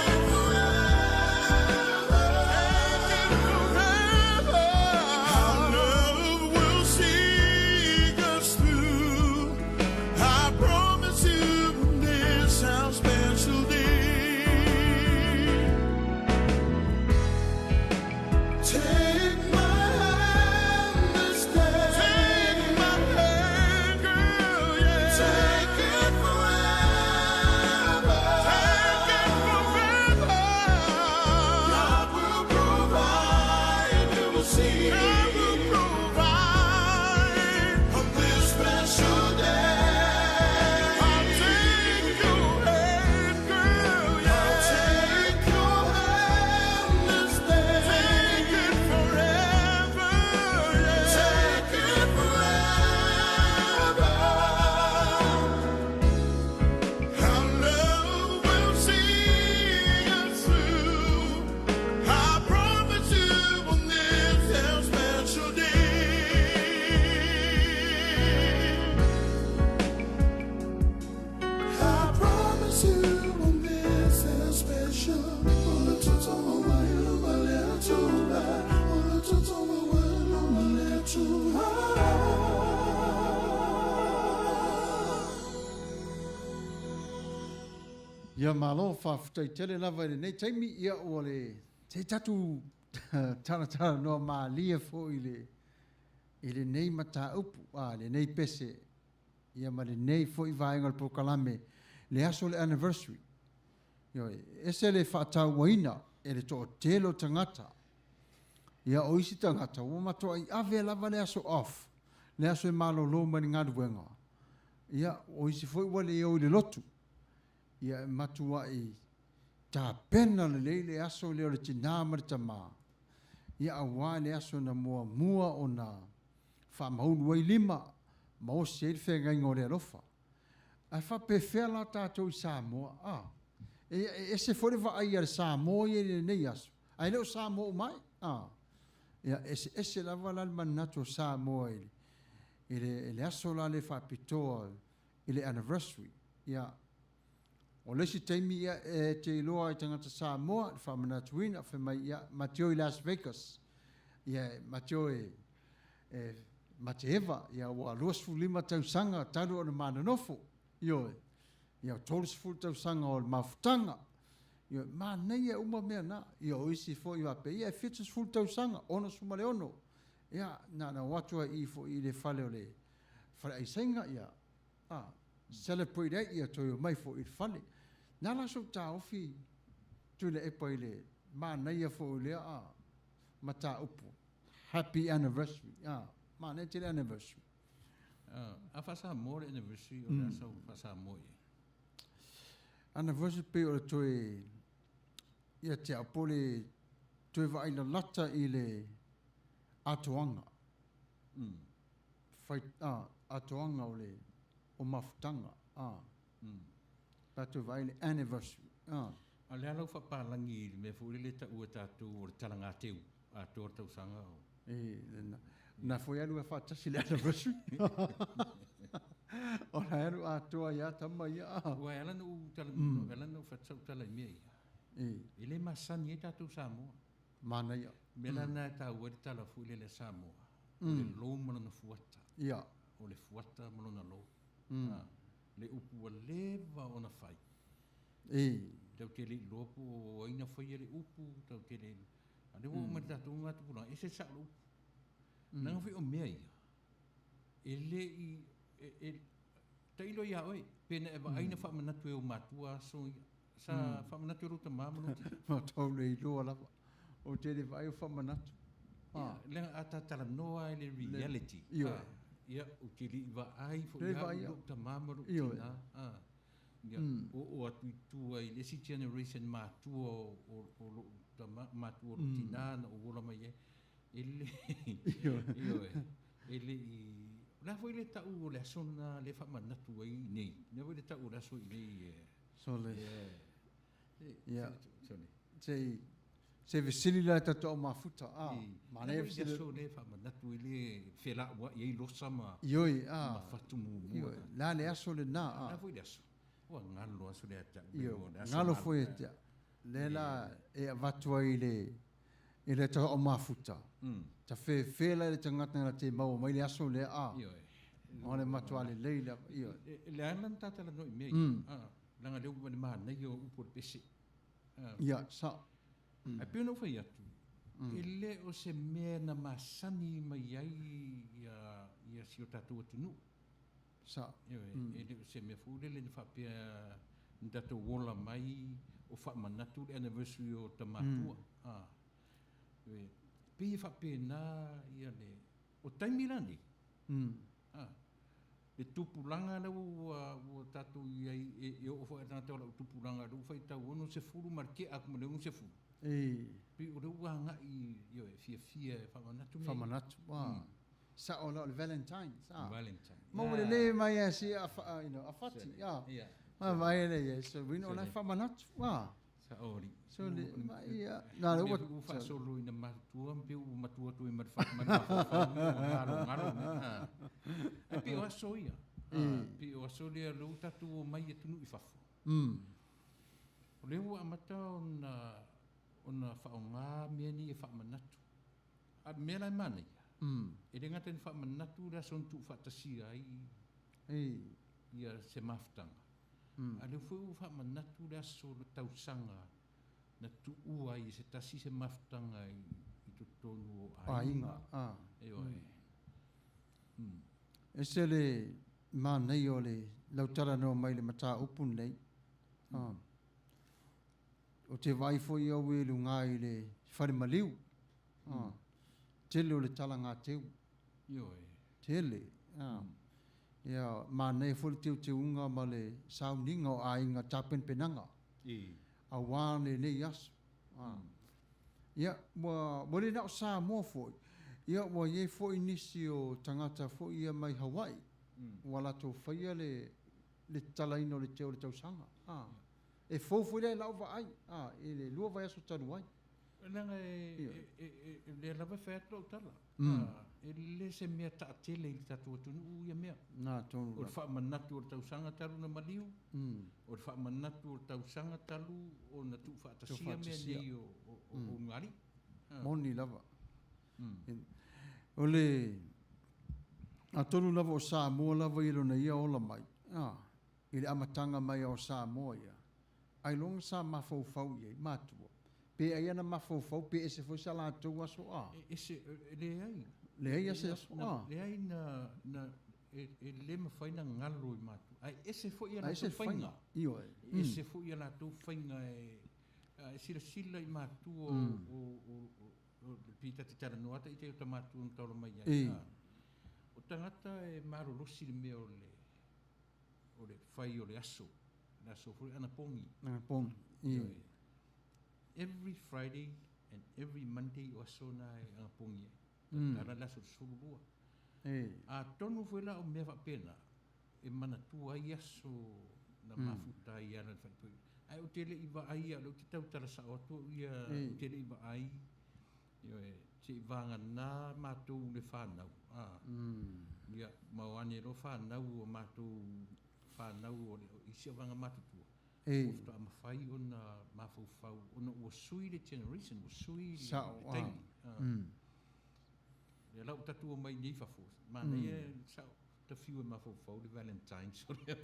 it forever. Take it forever. Our love will see us through. I promise you this our special day. Take my hand and stay. Take my hand, girl, yeah. Take it forever. Take it forever. God will provide. You will see. God will provide on this special day. I'll take your hand, girl, yeah. I'll take your hand and stay. Take it forever, yeah. Take it forever. Our love will see us through. I promise you on this our special day. I promise you on this our special. Ia malo, faafetai tele lava i lenei taimi, ia ua le se tatou talatalanoa malie foi i le i lenei mataupu, a lenei pese, ia ma lenei foi vaega o le polokalame, le aso o le anniversary. Ioe, e ese le faatauaina e le toatele o tagata. Ia, o isi tagata, ua matuai ave lava le aso off, le aso e malolo mai le galuega. Ia, o isi foi ua le o i le lotu. Ia, e matuai tapena lelei le aso lea o le tinā ma le tamā, ia auā le aso na muamua ona faamaulu ai lima ma osi ai le feagaiga o le alofa. Ae faapefea la tatou i Samoa? A, e, e ese foi le vaai a le Samoa ia i lenei aso, ae le o Samoa uma ai. A, ia, eseese lava la le manatu o Samoa i le, i le, i le aso la le faapitoa i le anniversary. Ia, o le isi taimi ia e te iloa ai tagata Samoa, le faamanatuina, fai mai, ia, ma te o i Las Vegas, ia, ma te o e, e ma te eva, ia, ua 25 tausaga talu ona manonofo, ioe, ia, 30 tausaga o le mafutaga, ioe, manaia uma mea na, ia, o isi foi faapea, ia, e 70 tausaga, 66, ia, na ona o atu ai i foi i le fale o le faleaisaiga, ia, A, celebrate ai ia toe omai foi i le fale. Na la sou taofi Tuilaepa i le manaia foi o lea a mataupu. Happy anniversary. A, manaia tele anniversary. A faa-Samoa le anniversary o le a sau faa-Samoa i ai? Anniversary pei o le toe ia te au po o le toe vaai lalata i le atoaga. Whai, a, atoaga o le, o mafutaga, a. Tatou vaai i le anniversary. A. A o le a lau faapalagi i le mea foi lele e taua e tatou o le talagateu atoa le tausaga o. E, na, na foi alu e faatasi le anniversary. O la alu atoa ia tama ia. Ua e ala na ou tala, mm. ala na ou fai tala i mea ia. E. E le masani ai tatou Samoa. Manaia. Mea la na e taua ai le tala foi lele a Samoa. O le lou ma lona fuata. Ia. O le fuata ma lona lou. A, le upu ua leva ona fai. E. Tatou te le iloa po o ai na faia le upu, tatou te le... A lea ua oo mai le tatou gatupulaga, e ese le sao o le upu. Leaga foi o mea ia, e le i... E, e, tailo ia oe, pe na e vaai na faamanatu e ou matua aso ia. Sa faamanatu e lou tamā ma lou tina. Matou le iloa lava. Ou te le vaai o faamanatu. Ia, leaga a ta talanoa i le reality. Ioe. Ia, ou te le i vaai foi Le au vaai i au. lou tamā ma lou Ioe. tina. Ia, oo atu i tua i le isi generation matua o lou tama, matua o lou tina na ou ola mai ai. E le, ioe, e le i... O le a foi le tau o le aso lena le faamanatu ai i nei. Le a foi le tau o le aso i nei e... Sole. Ia. Sole. Se se fesili la tatou au mafuta. A. Manaia Le fesili. aso le faamanatu i le felauai ai losa ma... Ioe, a. Ma fatu mumua. Ioe. La le aso lena. La A. foi le aso. Ua galo aso le ata. Ioe. Galo foi e tea. Le la e avatu ai le i le tatou au mafuta. Ta fefela le tagata na te maua mai le aso lea a. Ioe. O le matua lelei lava. Ioe. Le ala na talanoa i mea ia. Leaga lea ua le manaia o upu o le pese. Ia, sa. Ae pei ona ou fai atu, e le o se mea na masani mai ai ia, ia si o tatou atunuu. Sa. Ioe, e le o se mea foi lele na faapea na tatou ola mai o faamanatu le anniversary o tamatua. Ioe, pei e faapena ia le... O taimi la nei, le tupulaga lea ua, ua tatou i ai, e oo foi tagata o lau tupulaga, lea ua faitau 60 ma le tea atu ma le 60. E. Pei o lea ua agai, ioe, fiafia e faamanatu mea. Faamanatu. Wa. Sa o la o le Valentine. Sa. Valentine. Mo le le mai a si a fa, you know, a fati. A. Ia. Ma vai le ia. So we know la faamanatu. Wa. Sa ori. So le ma ia. Na le ua ua faasolo ina matua pe ua matua atu i ma le ma le mafaufau ua galo galo mea. Ae pei o aso ia. Pei o aso lea lea ua tatou omai atunuu i fafo. O lea ua amata ona ona faaaoga mea nei e faamanatu. A mea la e manaia. E le gata ina faamanatu le aso na tuufaatasia ai E. ia se mafutaga. A lea foi ua faamanatu le aso le tausaga na tuua ai e se tasi se mafutaga i totonu o aiga. Aiga. A. Ioe. E se le manaia o le lautalanoa mai le mataupu lenei. A. O te vaai foi au i luga i le fale maliu. A. Tele o le talagateu. Ioe. Tele. A. Ia, manaia foi le teuteuga ma le sauniga o aiga tapenapenaga. E. Auā lenei aso. A. Ia, ua, ua le na o Samoa foi. Ia, ua i ai foi nisi o tagata foi ia mai Hawaii. Ua latou faia le, le tatalaina o le teu o le tausaga. A. E fou foi lea i lau vaai. A, i le 2 vaiaso talu ai. Leaga e Ioe. e lea lava e fai atu lau tala. E le se mea taatele i le tatou atunuu ia mea. Na tonu O le lava. faamanatu o le tausaga talu na maliu, o le faamanatu o le tausaga talu ona tuufaatasia mea Tuufaatasia. nei o o ulugalii. Moni lava. O le atonu lava o Samoa lava i lona ia ola mai. A, i le amataga mai o Samoa ia. Ailoga sa mafaufau i ai matua. Pe ai ana mafaufau pe ese foi sa latou aso a. E ese e leai. Leai ese aso a. Leai na na e e le mafai na galo i matua. Ae ese foi ia A ese latou faiga. faiga. Ioe. E ese foi ia latou faiga e e silasila i matua o o o o pita te talanoa ata i te o ta matua na taola mai ai. E. O tagata e malolosi le mea o le o le fai o le aso. Le aso foi anapogi. Anapogi. E. Every Friday and every Monday o aso na e anapogi ai. Tala le aso le 12. E. Atonu foi la o mea faapena e manatua ai aso na mafuta ai ala le faipui. Ae ou te le i vaai ia, o lea ou te tautala sao atu au ia, ou te le i vaai, ioe, se i vagana matou le fanau, a, ia, ma o ane loa fanau a matou fanau o le, isi auvaega matutua, ua faatoa mafai ona mafaufau ona ua sui le generation, ua sui le taimi. Lea la ua tatou omai nei i fafo, manaia sao ta fiu e mafaufau le Valentine's o le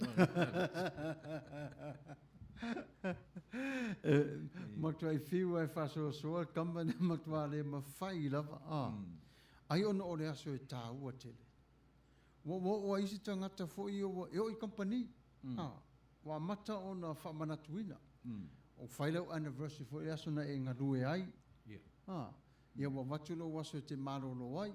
E matuai fiu lava e faasoasoa le tama lea matua le mafai lava a. Ai ona o le aso e taua tele. Ua ua oo lava i isi tagata foi ia ua e oo i kamupani a, ua amata ona faamanatuina. Ua fai lau anniversary foi i le aso na e galue ai a, ia ua avatu lou aso e te malolo ai.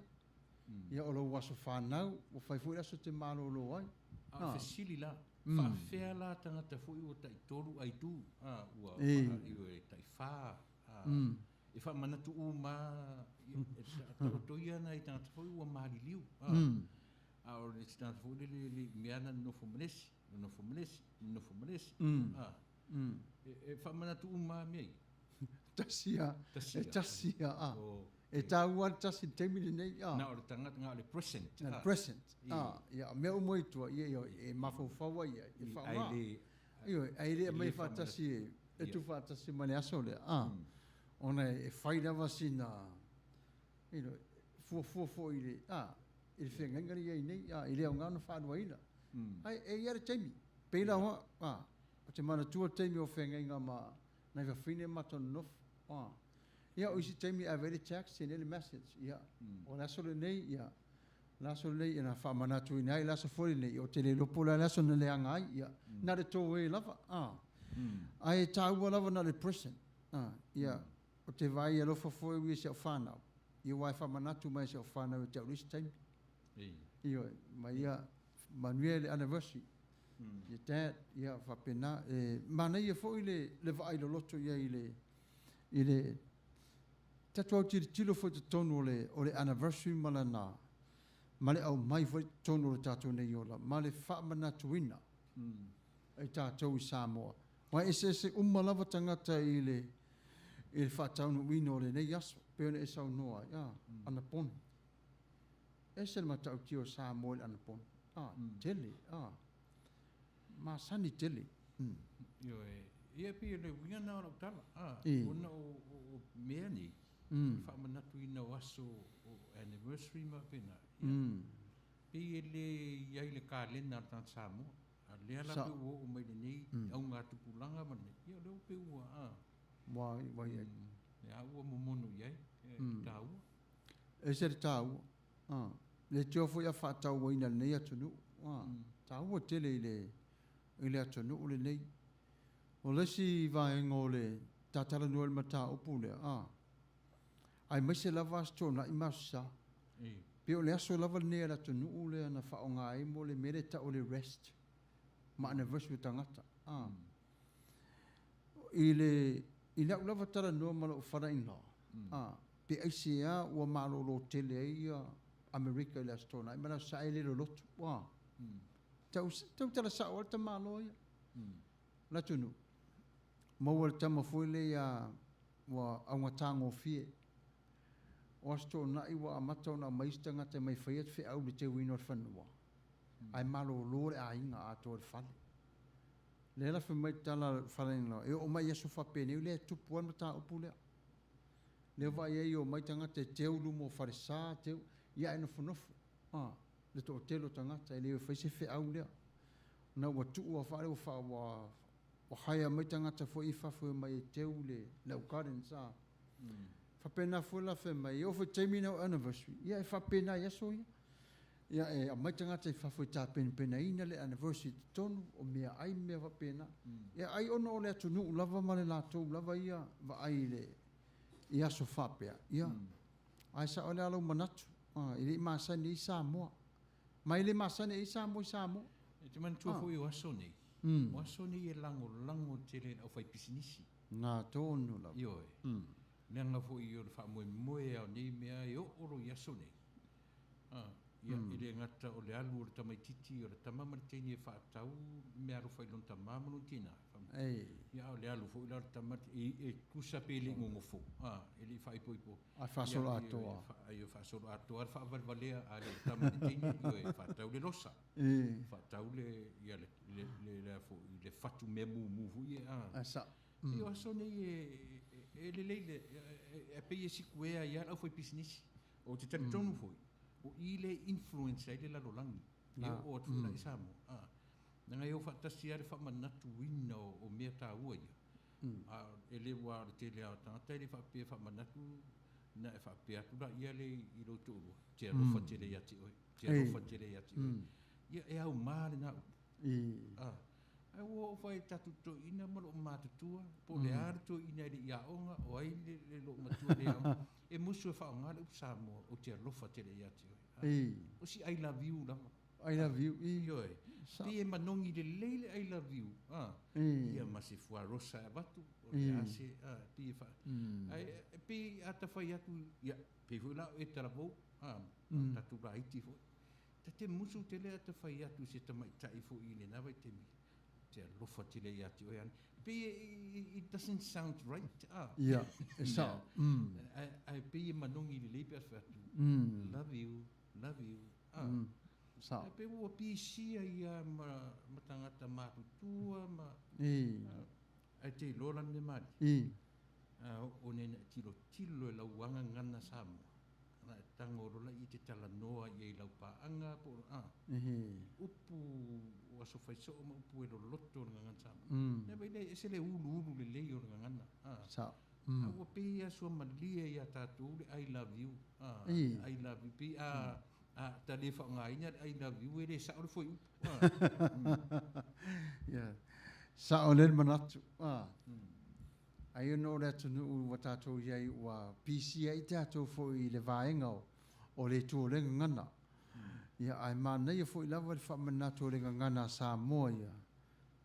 Ia o lou aso fanau, ua fai foi le aso e te malolo ai. A o le fesili la, faafefea la tagata foi ua tai tolu aitu, a, ua ioe, tai fa, a, e faamanatu uma e taoto ia nai tagata foi ua maliliu, a, a o le isi tagata foi lele e le i mea na nonofo ma le isi, nonofo ma le isi, nonofo ma le isi, a, e faamanatu uma lava mea ia. Tasi a, e tasi a, a. E taua le tasi i le taimi lenei, a. Na o le tagata, na o le present. Na o le present, a. Ia, o mea uma i tua, ia, ia, e mafaufau ai ia, e faaaoga. Ioe, ae le aumai faatasi e tuufaatasi ma le aso lea, a. Ona e fai lava sina, you know, fuafua foi i le, a, i le feagaiga lea e i ai nei, a, e le aoga ona faaluaina. Ae e i ai le taimi, pei la, a, ou te manatua le taimi o feagaiga ma nai fafine ma matou nonofo, a. Ia, o isi taimi e ave ai le text, send ai le message, ia, o le aso lenei, ia, o le aso lenei, ia na faamanatuina ai le aso foi lenei, ou te le iloa po o le a le aso na leaga ai, ia, na o le toe lava, a. Ae e taua lava na o le present, a, ia, ou te vaai alofa foi au ia i si au fanau, ia aua e faamanatu mai e si au fanau ia te au i le isi taimi. Ioe, ma ia manuia le anniversary. Ia dad, ia faapena. E manaia foi le, le vaai loloto i ai i le, i le tatou autilotilo foi i totonu o le, o le anniversary ma lana, ma le aumai foi i totonu o le tatou nei ola, ma le faamanatuina e tatou i Samoa. Aua e eseese uma lava tagata i le, i le faataunuuina o lenei aso, pei ona e saunoa ai, a, anapogi. Ese le matautia o Samoa i le anapogi. A, tele, a, masani tele. Ioe, ia pei o le uiga lena o lau tala, a, ona o, o, o mea nei, o le faamanatuina o aso o anniversary ma faapena, ia, pei e le i ai i le kalena a le tagata Samoa. A o lea la pei ua oo mai lenei augatupulaga ma lenei, ia o lea ua pei ua, a, Ua i ai. Lea ua momonu i ai, e taua. Ese le taua. A, le tio foi a faatauaina e lenei atunuu. A, taua tele i le, i le atunuu lenei. O le isi vaega o le tatalanoa i le mataupu lea, a, aemaise lava Aso Toonai ma Aso Sa. Pei o le aso lava lenei a le atunuu lea na faaaoga ai mo le mea lea e tau o le rest ma anniversary o tagata. A, i le, i lau lava talanoa ma lou father-in-law, a, Pe aisea ua malolo tele ai ia Amerika i le Aso Toonai ma le Aso Sae e le loloto. Ua tau, tau tala sao lava le tamaloa ia. Le atunuu, maua le tama foi lea ia ua augatagofie. O Aso Toonai ua amata ona aumai isi tagata e mai faia feau i le teuina o le fanua, ae malolo le aiga atoa i le fale. Lea la fai mai le tala a le faleaiga, e oo mai i aso faapenei lea e tupu ai le mataupu lea. Lea vaai ai e omai tagata e teu luma o falesa, teu, ia ae nofonofo, a, le toatele o tagata e le fai se feau lea. Na ua tuu lava faa lea ua faa, ua, ua hire mai tagata foi i fafo e omai e teu le, le au gardens, a. Faapena foi la fai mai, e oo foi i le taimi lena o anniversary, ia e faapena i aso ia. Ia e aumai tagata i fafo e tapenapenaina le anniversary i totonu, o meaai ma mea faapena. Ia ai ona o le atunuu lava ma le latou lava ia vaai i le i aso faapea, ia ae sao ai la lou manatu, e le i masani ai Samoa. Ma e le masani ai Samoa i Samoa. E te manatua foi o aso nei, o aso nei e lagolago tele e le aufaipisinisi. Na tonu lava. Ioe. Leaga foi o le faamoemoe lava o nei mea e oo loa i aso nei. Ia, e le gata o le alu o le tamaitiiti o le tama ma le teine e fa'atau meaalofa i lona tamā ma lona tinā, ia, a o le alu foi la o le tama e tusa pe le i gogofo, e le i faaipoipo. Ae faasoloatoa. Ia, faasoloatoa le faavalevalea a le tama i le teine, ioe, fa'atau le losa, fa'atau le, ia, le, le, le, a foi, le fatu mea mumu foi ia, a. Ae sa'o. Ia, o aso nei e lelei le, e pei e sikuea ai lava le aufaipisinisi. Ou te talitonu foi, o i lea e influence ai le lalolagi, e oo atu foi la i Samoa. A, leaga e o faatasi lava le faamanatuina o mea taua ia. A e le aua o le tele lava o tagata e le faapea e faamanatu na e faapea atu laia lea i lou toalua, te alofa tele ia te oe, te alofa tele ia te oe. Ia e auma lena upu. A, ae ua oo foi i tatou toeaiina ma loo matutua, po o le a le toeaina e le i aoga, o ai le loo matua e le aoga, e musu e faaaoga le upu Samoa, ou te alofa tele ia te oe. O si I love you lava. I love you. Ioe. Pei e manogi lelei le I love you. Ia ma se fuarosa e avatu, o le a se, pei e fa... Ae pei a ta fai atu, ia, pei foi la o e talavou, tatou laiti foi. Ta te musu tele a ta fai atu i se tamaitai foi i lena vaitaimi, te alofa tele ia te oe. Pei it doesn't sound right. Ia, e sao. Ae pei e manogi lelei pe a fai atu, love you, love you. Sao. Ae pei ua pisia ia ma tagata matutua ma... Ae te iloa la le mea malie. A oo nei ina e tilotilo i lau agagana Samoa, ana e tago loa laia e te talanoa i ai i lau paaga po o a, upu o aso faisoo ma upu e loloto o le gagana Samoa. Lea vai lea e ese le uluulu lelei o le gagana. A, a ua pei lava suamalie ia tatou le I love you. A, I love you. Pei a, a ta le faaaogaina le I love you e le sao le fuaiupu. A. Ia, sao lelei le manatu. A. Ai ona o le atunuu ua tatou i ai ua pisia ai tatou foi i le vaega o le itu o le gagana. Ia, ae manaia foi lava le faamanatu o le gagana a Samoa ia,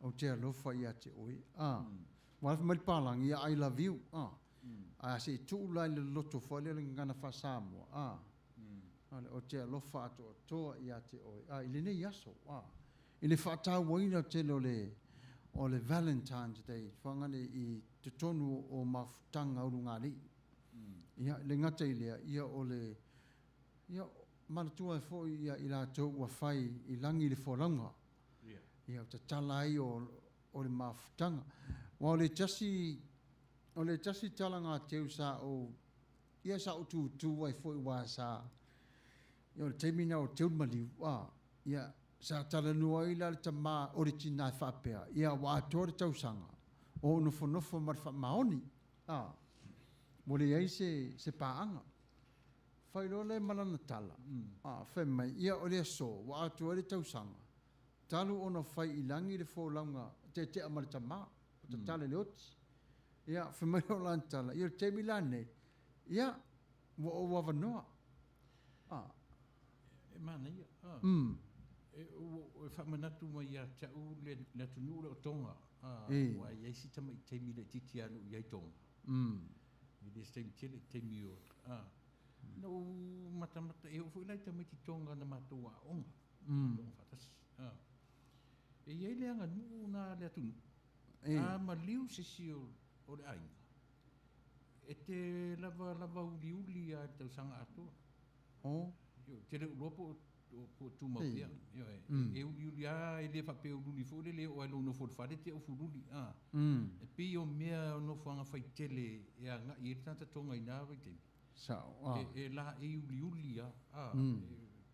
ou te alofa ia te oe. A, ua afe mai le palagi, ia I love you. A, ae a se i tuu la i le loloto foi lea o le gagana faa-Samoa, a, ou te alofa atoatoa ia te oe. A, i lenei aso, a, I le faatauaina tele o le o le Valentine's Day, fagale i totonu o mafutaga ulugalii. Ia, le gata i lea, ia o le, ia, manatua ai foi ia i latou ua fai i lagi le folauga. Ia, o tatala ai o, o le mafutaga. Aua o le tasi, o le tasi talaga teu sa ou, ia sa ou tutu ai foi aua sa, ia o le taimi lena o teu le maliu, a, ia, Sa talanoa ai la le tama o le tina e faapea, Ia, ua atoa le tausaga o ou nofonofo ma le faamaoni, a, ua leai se, se paaga. Fai loa lea ma lana tala, a, fai mai, Ia, o le aso, ua atoa ai le tausaga, talu ona fai i lagi le folauga teetea ma le tama, o tatala i le oti. Ia, fai mai loa lana tala, Ia, o le taimi la lenei, ia, ua ou avanoa. A. E manaia. E, e faamanatu mai ia te au le, le atunuu lea o Tonga. Ua i ai si tamaiti taimi laitiiti lava na ou i ai i Tonga. E le se taimi tele, taimi o, na ou matamata, e oo foi la i tamaiti Tonga na matou aoga, aoga faatasi. E i ai le aganuu na a le atunuu, a maliu se isi o le aiga, e te lava lava uliuli lava i le tausaga atoa. O. Ou te le o iloa po o tumau pea. Ioe. E uliuli lava, e le faapea e uliuli foi lele e oo lava i lou nofo i le fale e te aufululi. E pei o mea o nofoaga faitele e agai ai le tagata Tonga i na vaitaimi. Sao. E laei uliuli lava,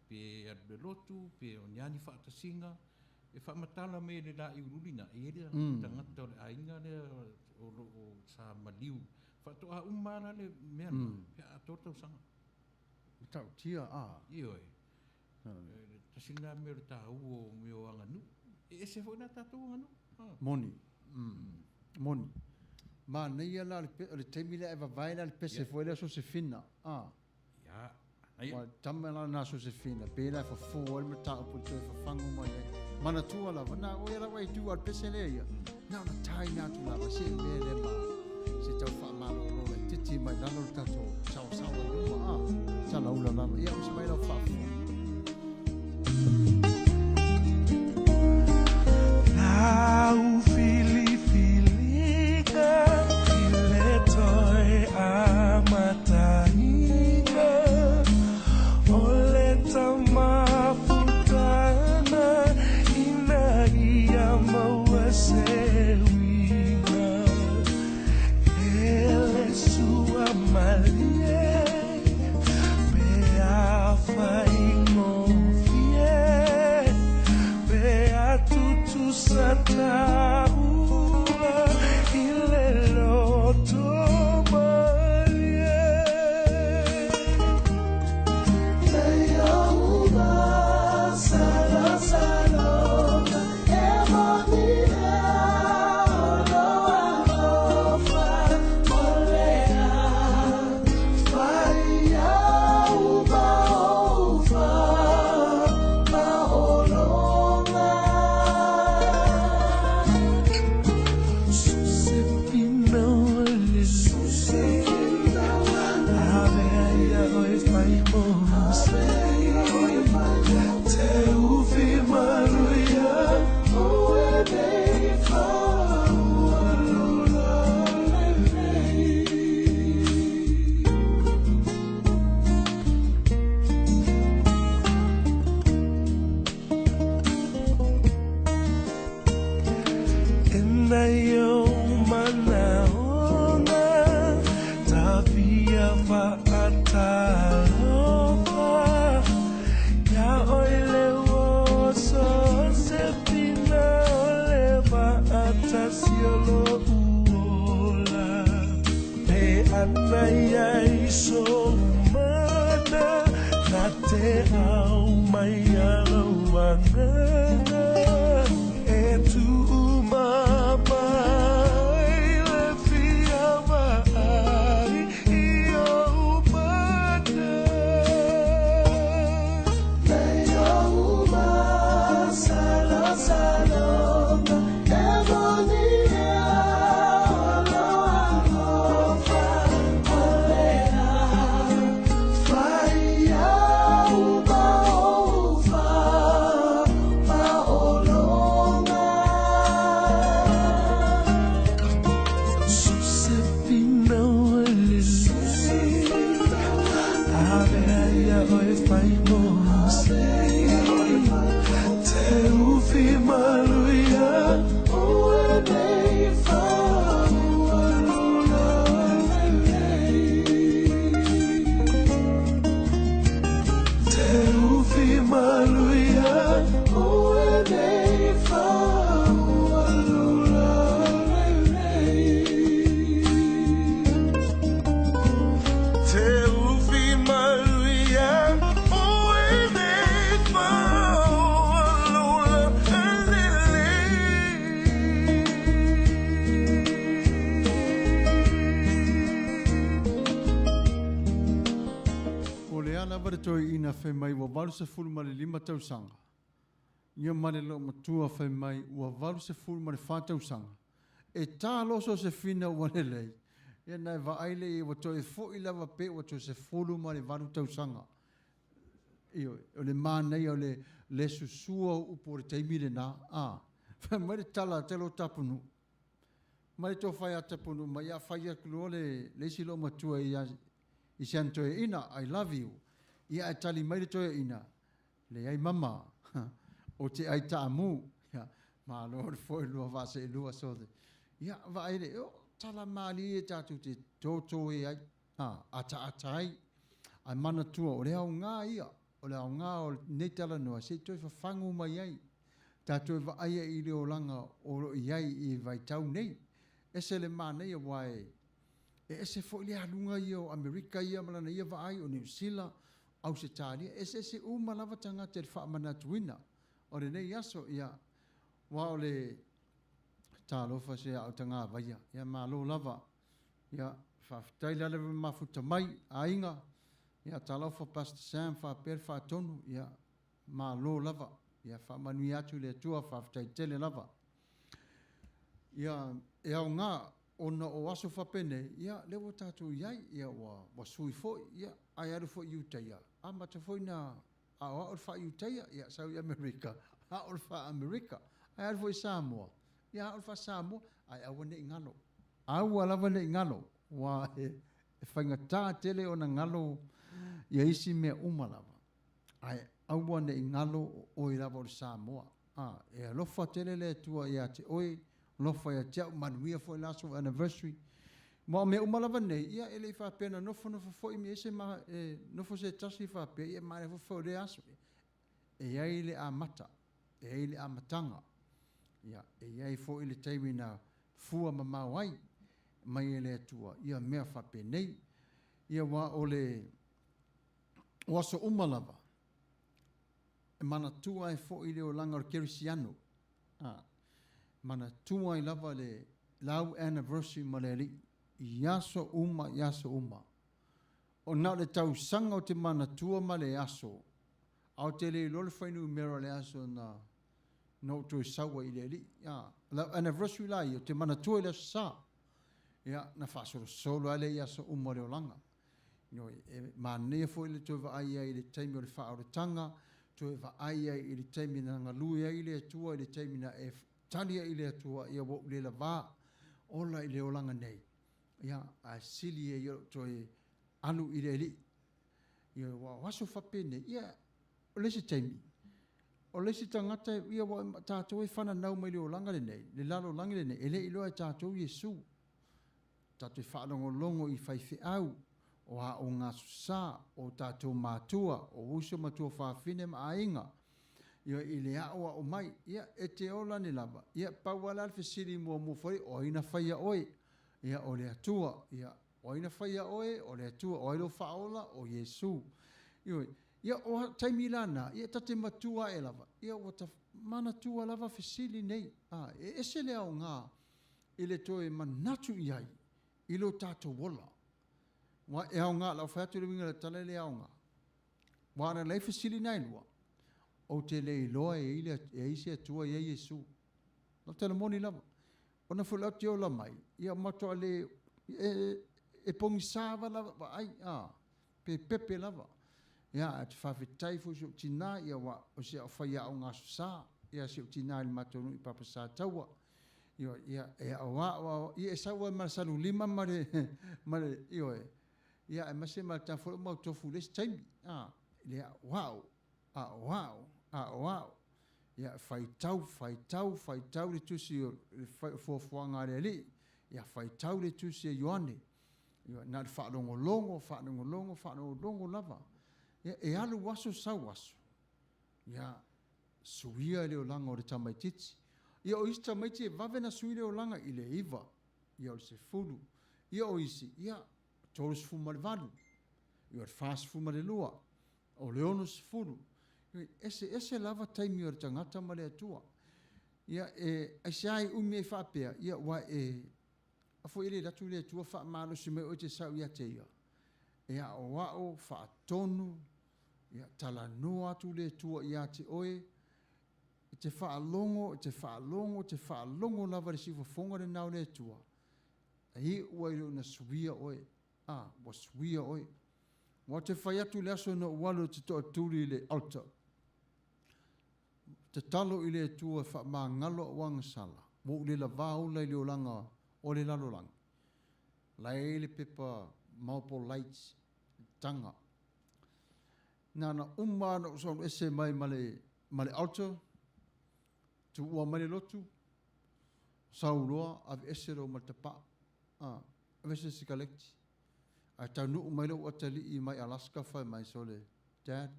pe alu i le lotu, pe o ni a ni faatasiga, e faamatala mai e le laei uliuli lena, e i ai le tagata o le aiga lea o lo o sa maliu. Faatoa uma lava la le mea lena pe a atoa le tausaga. Matautia, a. Ioe. Tasi lena mea o le taua o mea o aganuu. E ese foi la tatou aganuu. Moni. Moni. Manaia la o le taimi lea e vavae la le pese foi lea Sosefina, a. Ia. Ua tama la na Sosefina, pe la e fofo ai le mataupu i le toe fafagu mai ai. Manatua lava, na o ia lava e tu a le pese lea ia. Na ona taina atu lava, se mea lea ma se tau faamalolo laitiiti mai lalo le tatou saosaoa i luma, a. Talaula lava. Ia, onosai mai lau faafofoga. Talofa Ia oi le uoso se pina o le vaatasi o lo uola Pe ana ia i so mana Na te au mai ala uanganga E tu mai le fia vaai i ou mana Sosefina o lelei Avea ia oe fai mo sei Te ufi maluia Ue nei whaualula lelei Te ufi maluia Ue nei whaualula lelei Te ufi maluia Oe nei whaualula O le a lava le toeaina fai mai ua 85 tausaga. Ia ma le loomatua fai mai ua 84 tausaga. E ta loa Sosefina ua lelei, ia na e vaai lea i ai ua toe foi lava pe ua toe 18 tausaga. Ioe, o le manaia o le le susua o upu o le taimi lena, a. Fai mai le tala a Telo Tapunuu, mai le tofa ia Tapunuu mai, ia fai atu loa le le isi loomatua ia i si ana toeaina, I love you. Ia ae tali mai le toeaina, Leai mama, o te ai taamu. Ia, malo le foi lua vaaseelua so the. Ia, vaai le, o, tala malie tatou te tōtō e ai, a, ataata ai. Ae manatua, o le aoga ia, o le aoga o lenei talanoa, se i toe fafagu mai ai. Tatou e vaai ai i le olaga o lo o i ai i vaitau nei. Ese le manaia, aua e, e ese foi le aluga ia o Amerika ia ma lana ia vaai, o Niu Sila, Ausetalia, eseese uma lava tagata i le faamanatuina o lenei aso, ia, aua o le talofa se ao tagavaia, ia malo lava, ia, faafetai le ala mafuta mai, aiga, ia, talofa Pastor Sam, faapea le faatonu, ia, malo lava, ia, faamanuia atu le Atua, faafetai tele lava. Ia, e aoga, ona o aso faapenei, ia, lea ua tatou i ai, ia, ua, ua sui foi, ia, ae alu foi i uta, ia, amata foi na aoao le faa-Iutaia, ia, sau i Amerika, ao le faa-Amerika, ae alu foi i Samoa, ia, ao le faa-Samoa, ae aua ne i galo. Aua lava ne i galo, aua e, e faigata tele ona galo ia isi mea uma lava. Ae aua ne i galo o oe lava o le Samoa. A, e alofa tele le Atua ia te oe, alofa ia te au, manuia foi le aso anniversary. Ma o mea uma lava nei, ia e le i faapea na nofonofo foi me ese ma, e nofo se tasi faapea, ia e manaia foi foi o lea aso. E i ai le amata, e i ai le amataga. Ia, e i ai foi le taimi na fua mamao ai mai e le Atua ia mea faapenei. Ia aua o le, o aso uma lava, e manatua ai foi le olaga o le kerisiano. A, manatua ai lava le lau anniversary ma le Alii i aso uma i aso uma. O na o le tausaga ou te manatua ma le aso, a ou te le iloa le fuainumera o le aso na na ou toe sau ai i le Alii. A, lau anniversary la ia, ou te manatua i le aso Sa. Ia, na faasolosolo lava lea i aso uma o le olaga. Ioe, e manaia foi le toe vaai ai i le taimi o le faaolataga, toe vaai ai i le taimi na galue ai le Atua, i le taimi na e tali ai i le Atua, ia ua ou le lavā ola i le olaga nei, ia, ae sili ai ou toe alu i le Alii. Ioe, aua o aso faapenei, ia, o le isi taimi, o le isi tagata, ia, ua tatou e fananau mai le olaga lenei, le lalolagi lenei, e le iloa e tatou Iesu. Tatou te faalogologo i faifeau O Aoga Aso Sa, o tatou matua, o uso ma tuafafine ma aiga, ia, i le aʻoaʻo mai, ia, e te ola ane lava, ia, pau lava la le fesili muamua foi, o ai na faia oe? Ia, o le Atua. Ia, o ai na faia oe? O le Atua. O ai lou Faaola? O Iesu. Ioe. Ia, o taimi la na, ia, ta te matua aʻe lava, ia, ua ta manatua lava fesili nei. A, e ese le aoga i le toe manatu i ai i lo tatou ola. Ua e aoga, lau fai atu le uiga o le tala e le aoga. Ua ana leai fesili na e lua, ou te le iloa e i ai se Atua e i ai Iesu. Lau tala moni lava. Ona foi lau te ola mai, ia matua le, e pogisa lava vaai, a, pe pepe lava. Ia, ae te faafetai foi i si ou tinā, ia ua, o si au faiaoga Aso Sa, ia si ou tinā i le matou nuu i Papasataua. Ioe, ia, e aoao, ia e sau ai ma le salulima ma le, ma le, ioe, ia aemaise ma le tafa o mau tofu i le isi taimi, a, le aoao, aoao, aoao, ia faitau, faitau, faitau le tusi o le fuafuaga a le Alii, ia faitau le tusi a Ioane, ioe, na o le faalogologo, faalogologo, faalogologo lava. Ia, e alu aso sau aso, ia, suia le olaga o le tamaitiiti. Ia, o isi tamaiti e vave na sui le olaga i le 9, ia o le 10, ia o isi, ia, 38, ia o le 42, o le 60. Ia, eseese lava taimi o le tagata ma le Atua. Ia, e, aisea i umi ai faapea, ia, ua e, a foi e le alu atu le Atua faamalosi mai oe e te sau ia te ia, e aoao, faatonu, ia, talanoa atu le Atua ia te oe, e te faalogo, e te faalogo, e te faalogo lava i le siufofoga lena o le Atua, e iu ai loa ina suia oe. A, ua suia oe. Ua te fai atu i le aso na ou alu ou te toatuli i le altar, tatalo i le Atua e faamagalo au agasala, ua ou le lavā ola i le olaga o le lalolagi. La e i ai le pepa Marlboro Lights, taga. Na ona uma lava ona ou sau ese mai ma le, ma le altar, tuua mai le lotu, sau loa aveese loa ma le tapaa, a, aveese le sikaleti. Ae taunuu mai lou atalii mai Alaska fai mai, sole, Dad,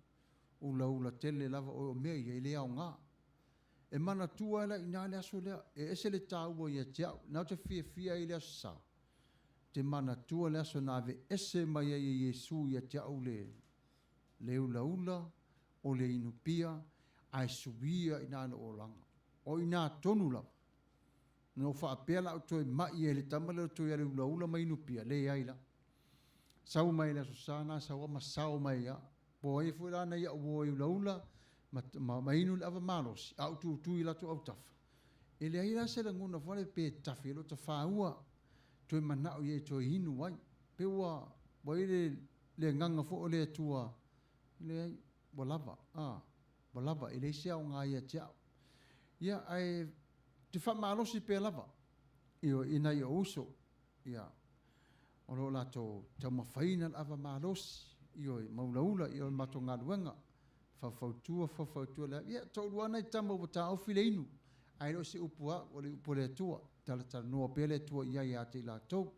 ulaula tele lava oe o mea ia e le aoga. E manatua ai la i ina le aso lea, e ese le taua ia te au. Na ou te fiafia ai i le Aso Sa, te manatua le aso na aveese mai ai e Iesu ia te au le, le ulaula o le inu pia, ae suia i ina lou olaga. O i ina tonu lava, na ou faapea la ou toe mai ai i le tama lea o toe alu ulaula ma inu pia, leai la. Sau mai le Aso Sa na sau a ma sao mai ia. Po o ai foi la na ia'u uo e ulaula ma, ma, ma inu le ava malosi, a ou tutu i latou autafa. E leai la se lagona foi lea pe tafi e lo tafaua toe mana'o ia e toe inu ai. Pe ua, ua i le, le agaga foi o le Atua, leai, ua lava, a, ua lava, e leai se aoga ia te au. Ia, ae te faamalosi pea lava, ioe, i nai ou uso, ia, o lo o latou taumafaiina le ava malosi, ioe, ma ulaula, ia o le matou galuega, faufautua, faufautua le, ia, toalua nai tama ua taofi le inu, ae le o se upu a au, o le upu a le Atua, talatalanoa pea le Atua i ai ia te i latou.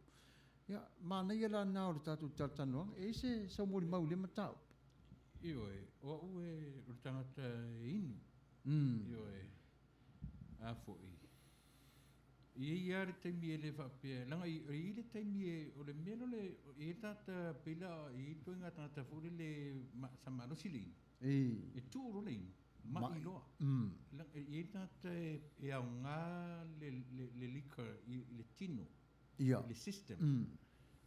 Ia, manaia la lena o le tatou talatalanoaga, e i ai se saumolimau i lea mataupu? Ioe, o au e, o le tagata e inu, ioe, a foi, E i ai lava le taimi e le faapea, leaga e i ai le taimi e, o le mea lea o le, e i ai le tagata pei la, e i ai ituaiga tagata foi lele sa malosi le inu, e tuu loa le inu, mai loa. Leaga e i ai le tagata e aoga le liquor i le tino, i le system.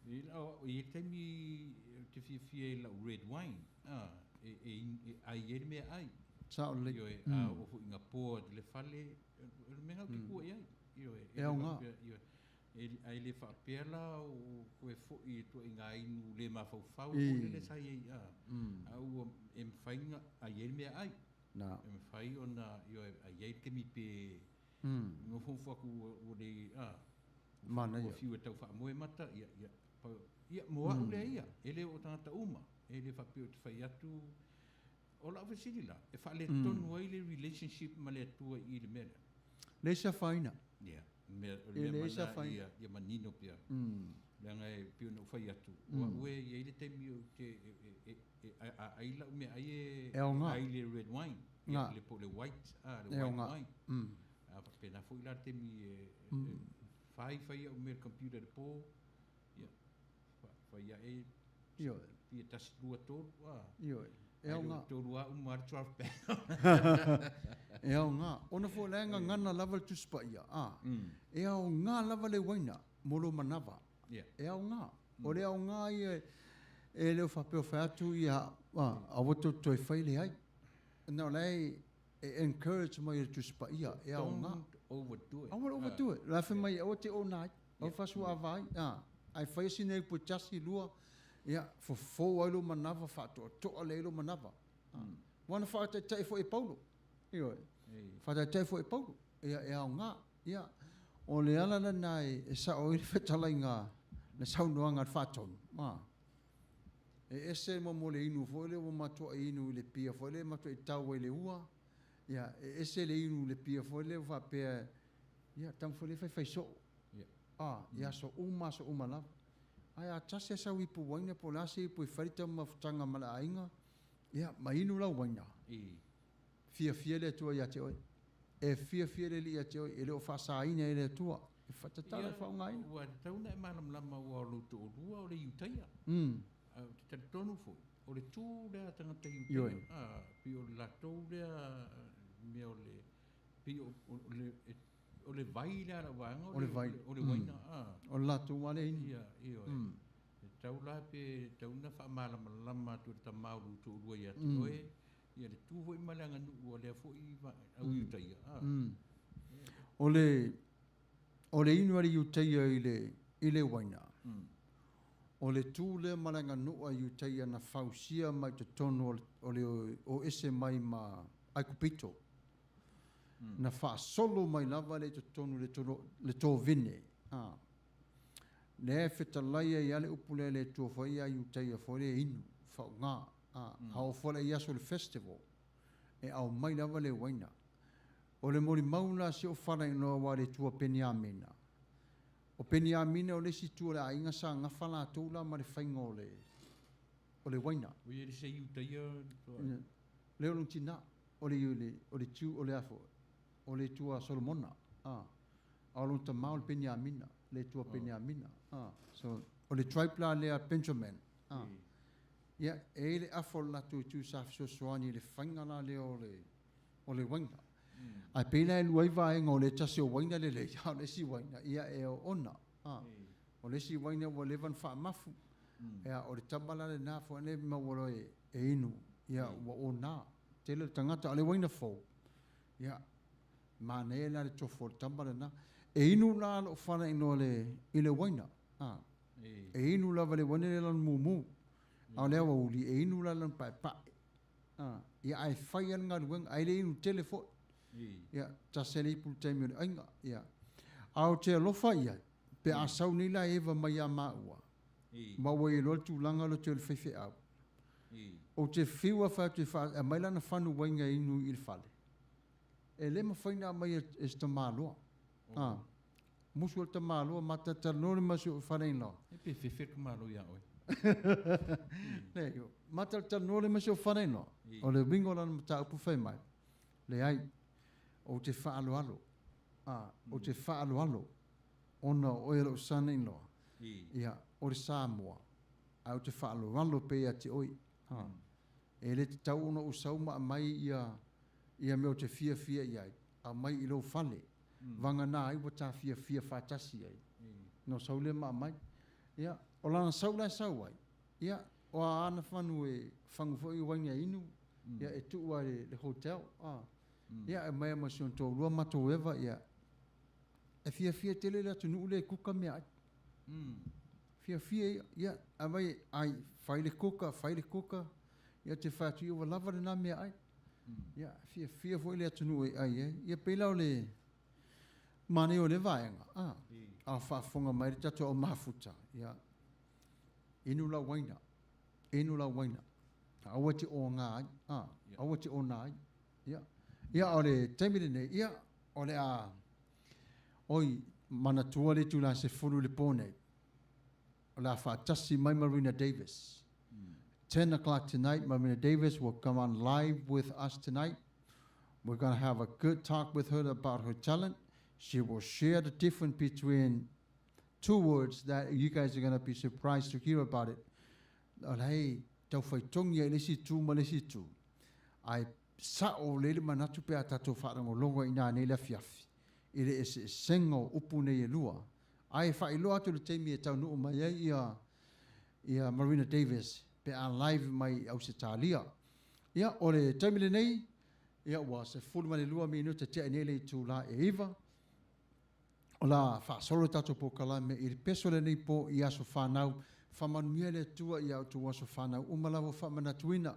E i ai le taimi ou te fiafia i lau red wine, e ai ai le meaai. Sao lelei. Ioe, a oo foi ina pour atu i le fale, O le mea lena ou te kua i ai. Ioe. E aoga. Ioe. Ae le faapea la o toe foi i ituaiga inu le mafaufau foi lele sa i ai, a. A ua, e mafai ona ai ai le meaai. E mafai ona, ioe, ai ai le taimi pe nofonofo atu ua le, a. Manaia. Ua fiu e tau faamoe mata, ia, ia, pau, ia, mo au lea ia, e le o tagata uma. E le faapea ou te fai atu. O lau fesili la, e faaletonu ai le relationship ma le Atua i i le mea lea? Leai se afaina. Ia, mea, o le mea mana ia, ia manino pea. Leaga e pei ona ou fai atu, o au e i ai le taimi ou te e e a ai lau meaai e E aoga. ai le red wine, Nga. le po o le white, a le E white aoga. wine. A faapena foi la le taimi e fai fai au mea i le computer i le po, ia, fai ae Ioe. pia tasi, lua, tolu, a. Ioe. E Ai aoga. le tolu lava uma lava le 12 pack. E aoga. Ona foi o la e gagana lava le Tusi Paia, a. E aoga lava le uaina mo lou manava. Ia. E aoga. O le aoga ia e le o faapea o fai atu ia, a, aua tou te toe fai, leai. Na o la e encourage mai e le Tusi Paia, e aoga. Don't overdo it. Aua le overdo it. O la e fai mai aua te ona ai, aua faasuaava ai, a. Ae faia sina ipu e tasi, lua, ia, fofo ai lou manava, faatoatoa lelei ai lou manava. Ua na faataitai foi e Paulo. Ioe. Faataitai foi e Paulo. Ia, e aoga. Ia, o le ala lena e sao ai le fetalaiga, le saunoaga a le Faatonu. A. E ese mo le inu foi lea ua matuai inu i le pia foi lea, matuai tau ai i le ua. Ia, e ese le inu i le pia foi lea ua faapea, ia, tama foi lea e faifai soo. A, i aso uma, aso uma lava. Ae a tasi lava sau ipu uaina po o le a se ipu e fai le taumafataga ma le aiga, ia, ma inu lau uaina. Fiafia le Atua ia te oe. E fiafia le Alii ia te oe, e le o faasaina e le Atua. E faatatala e faaaogaina. Ua tatau ona e malamalama aua o lou toalua o le Iutaia. Ae ou te talitonu foi, o le tu lea a tagata Iutaia, a, pei o le latou lea mea o le, pei o le, o le vai lea a lau vaega, o le vai, o le uaina, a. O le latou lava lea inu. Ia, ioe. E tatau la pe tatau ona faamalamalama atu e le tama o lou toalua ia te oe, ia le tu foi ma le aganuu a lea foi au Iutaia, a. O le, o le inu a le Iutaia i le, i le uaina, o le tu lea ma le aganuu a Iutaia na fausia mai totonu o le, o le o ese mai ma Aikupito. Na faasolo mai lava lea i totonu i le tovine. A. Lea e fetalai ai lava le upu lea e le Atua foi ia Iutaia foi lea e inu, faaaoga. A, a oo foi la i aso o le festival, e aumai lava le uaina. O le molimau la si ou falainoa aua le Atua Peniamina. O Peniamina o le isi itu o le aiga sa gafa latou la ma le faiga o le o le uaina. Ua i ai le se Iutaia? Lea o lona tina. O le, o le tiu, o le a foi, o le Atua Solomona, a, a o lona tama o le Peniamina, le Atua Peniamina, a. So, o le tribe la lea Benjamin, a. Ia, e i ai le afa o le latou itu sa fesoasoani i le faiga la lea o le, o le uaina. Ae pei la e lua ai vaega o le tasi o uaina lelei, a o le isi uaina, ia e oona, a. O le isi uaina ua leva ona faamafu, ia, o le tama la lena foi lea e maua loa e inu, ia, ua ona. Tele le tagata, a o le uaina fou, ia, manaia la le tofu o le tama lena. E inu la lou falainoa i le uaina, a. E inu lava i le uaina lea lana mumu. A o le aoauli, e inu la lana paepae. A, ia, ae fai lava le galuega, ae le inu tele foi. Ia, tasi lava le ipu i le taimi o le aiga, ia. A ou te alofa i ai, pe a sau nei la Eva mai ia maua, ma ua iloa le tulaga lea o te o le faifeau, Ou te fiu a fai atu e aumai lana fanu uaina e inu i le fale. E le mafai ona aumaia e se tamaloa. A, musu ai le tamaloa, ma talatalanoa le ma si ou father-in-law. E pe fefe le tamaloa ia oe. Leai, ma talatalanoa le ma si ou father-in-law. O le uiga o lana mataupu fai mai, leai, ou te faaaloalo. A, ou te faaaloalo ona o oe o lou son-in-law. Ia, o le Samoa. Ae ou te faaaloalo pea ia te oe. Ha. E le tatau ona ou sau ma aumai ia, ia mea ou te fiafia i ai, aumai i lou fale. Vagana ai ua ta fiafia faatasi ai. Ona ou sau lea ma aumai. Ia, o lana sau la e sau ai, ia, o a ana fanu e fagu foi uaina e inu, ia, e tuu lava i le hotel. A. Ia, e aumai lava ma si ona toalua matou eva, ia, e fiafia tele le atunuu lea e kuka meaai. Fiafia ia, ia, aumai, ai, fai le kuka, fai le kuka, ia te fai atu, ia ua lava lena meaai. Ia, fiafia foi le atunuu e ai ai. Ia pei la o le manaia o lea vaega, a, a o faafofoga mai le tatou au mafuta, ia, inu lau uaina, inu lau uaina. Aua e te oga ai, a, aua e te ona ai. Ia, ia o le taimi lenei, ia, o le a, oi, manatua le itula 10 i le po nei. o le a faatasi mai Marina Davis. 10 o'clock tonight, Marina Davis will come on live with us tonight. We're going to have a good talk with her about her talent. She will share the difference between two words that you guys are going to be surprised to hear about it. O la e taufaitogi ai le isi itu ma le isi itu. Ae sa'o lelei le manatu pe a tatou faalogologo i ina nei le afiafi i le eseesega o upu nei e lua. Ae e faailoa atu le taimi e taunuu mai ai ia ia Marina Davis pe a live mai i Ausetalia. Ia, o le taimi lenei, ia ua 12 minute tea nei le itulā e 9. O le a faasolo le tatou polokalame i le peso lenei po i aso fanau. Faamanuia le Atua i a outou aso fanau uma lava ua faamanatuina.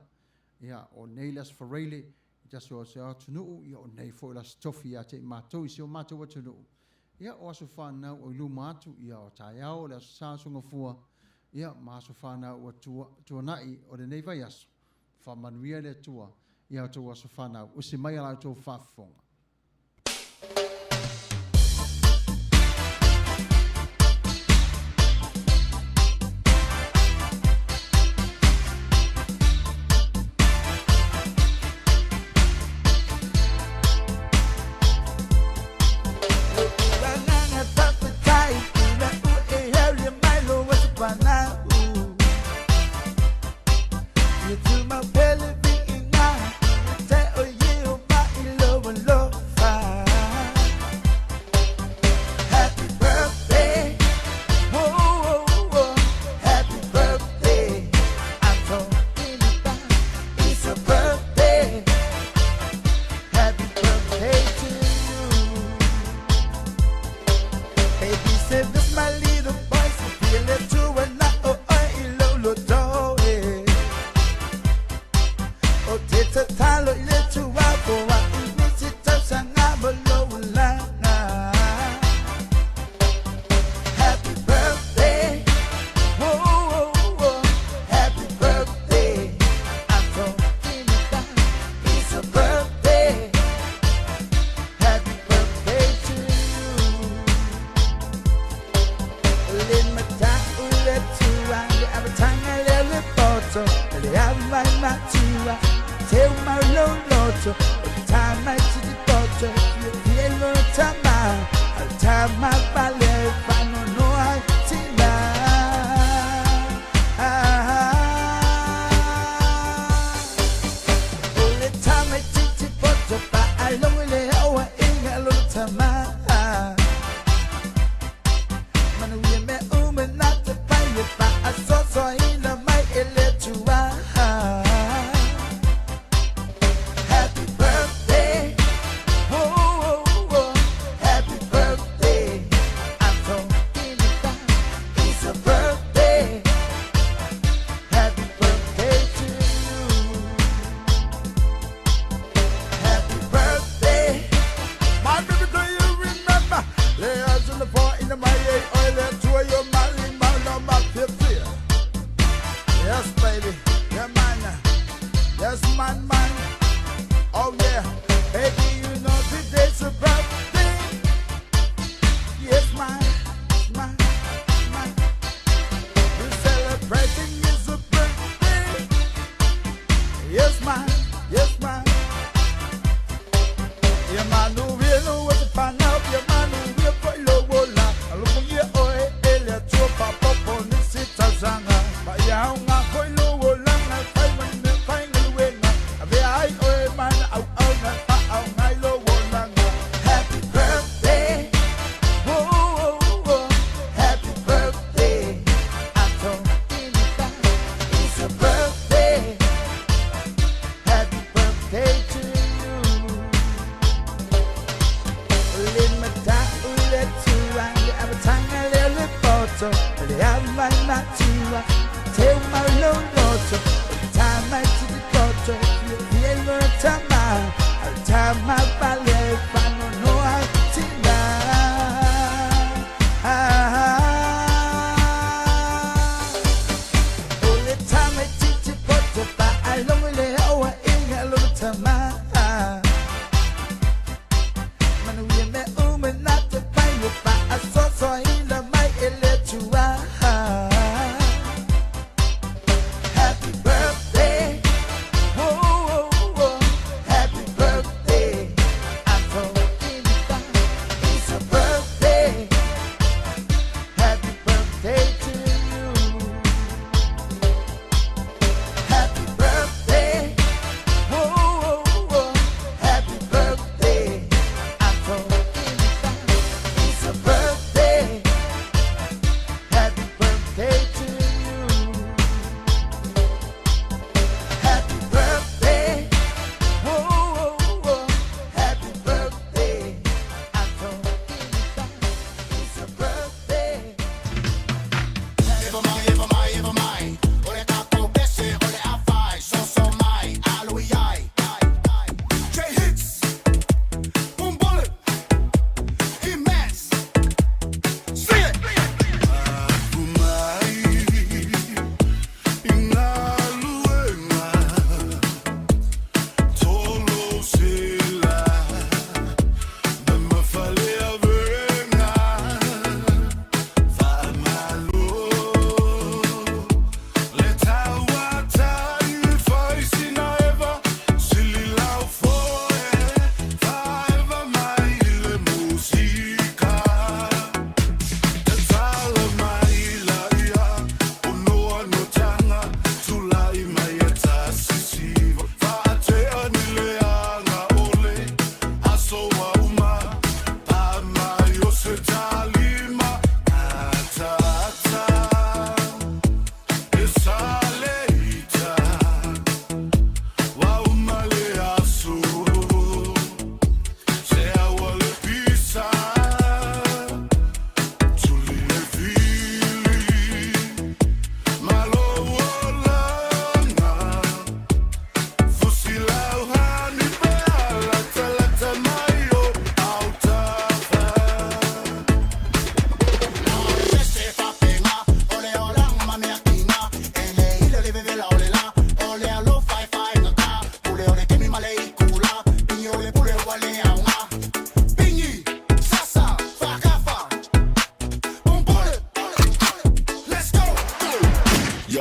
Ia, o nei le Aso Faraile i te aso o se atunuu, ia o nei foi le Aso Tofi ia te i matou i si o matou atunuu. Ia, o aso fanau o i luma atu, ia o taeao o le Aso Sa Aso Gafua, ia ma aso fanau ua tua, tuanai o lenei vaiaso. Faamanuia le Atua i a outou aso fanau. Usi mai a la outou faafofoga. Happy birthday, oh, oh, oh. Happy birthday. I'm talking about it's a birthday. Happy birthday to you. Baby said this my little boy, so feel it too and I oh oh lo lo do eh. O te te talo le tu a po a i si tau sanga bo lo la Happy birthday, oh, oh, oh, happy birthday. I'm talking about it's a birthday. Happy birthday to you. Le mata u le tua, le abatanga le le poto, le amai matua, te uma lo loto, o tama ti di poto, le fielo tama, al tama vale fano no ai tina. O le tama ti ti poto pa along le awa inga lo tama. Manuia me ume na te pai e pa a soso ina mai e le tua. Happy birthday, oh, oh, oh, happy birthday. I'm talking about it's a birthday. Happy birthday to you. Happy birthday. My baby, do you remember? Lay eyes on the floor in the my oil and to your money, my my 50. Yes, baby, yeah, man. Yes, man, man. Oh, yeah. Baby, you know today's a birthday. Yes, man, man, man. We're celebrating is a birthday. Yes, man, yes, man. Yeah, man, who will know what to find out. Yeah, man, who will put low la. Look, yeah, oh, eh, eh, to pop up on the sit zanga. But yeah, I'm not going low la. I find the final winner. I oh, man, out, out, out, out, low Happy birthday, oh, oh, oh, happy birthday. I'm talking about it's a birthday. Happy birthday to you. Le mata u le tua, le abatanga le le poto, le amai matua, te uma lo loto, tama ti di poto, le fielo tama, al tama vale fano no ai tina. O le tama ti ti poto pa along le oa inga lo tama. Manuia me ume na te pai e pa a soso ina mai e le tua.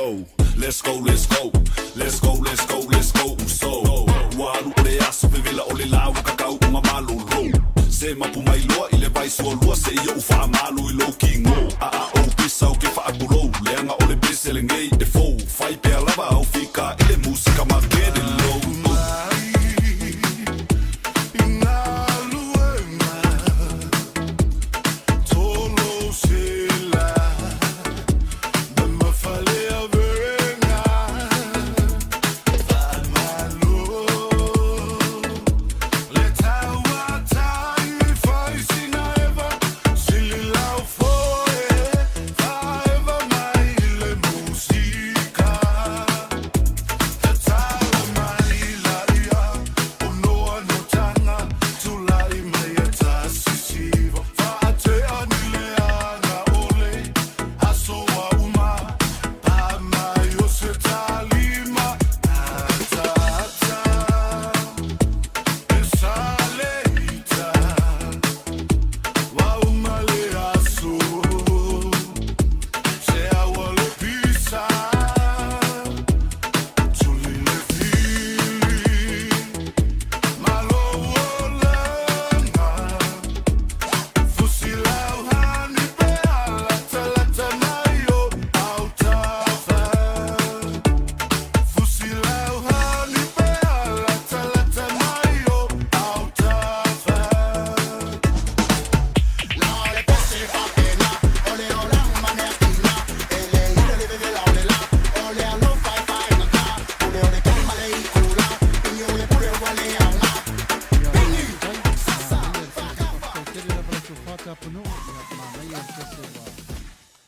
go Let's go, let's go Let's go, let's go, let's go So Ua alu o le aso vevela o le lā ua kakau uma malolo Se mapu mai loa i le vai sualua se i oʻu faamalu i lou kigo A a ou pisa ou ke faapulou Leaga o le pese lenei e fou Fai pea lava au fika i le musika ma get it low.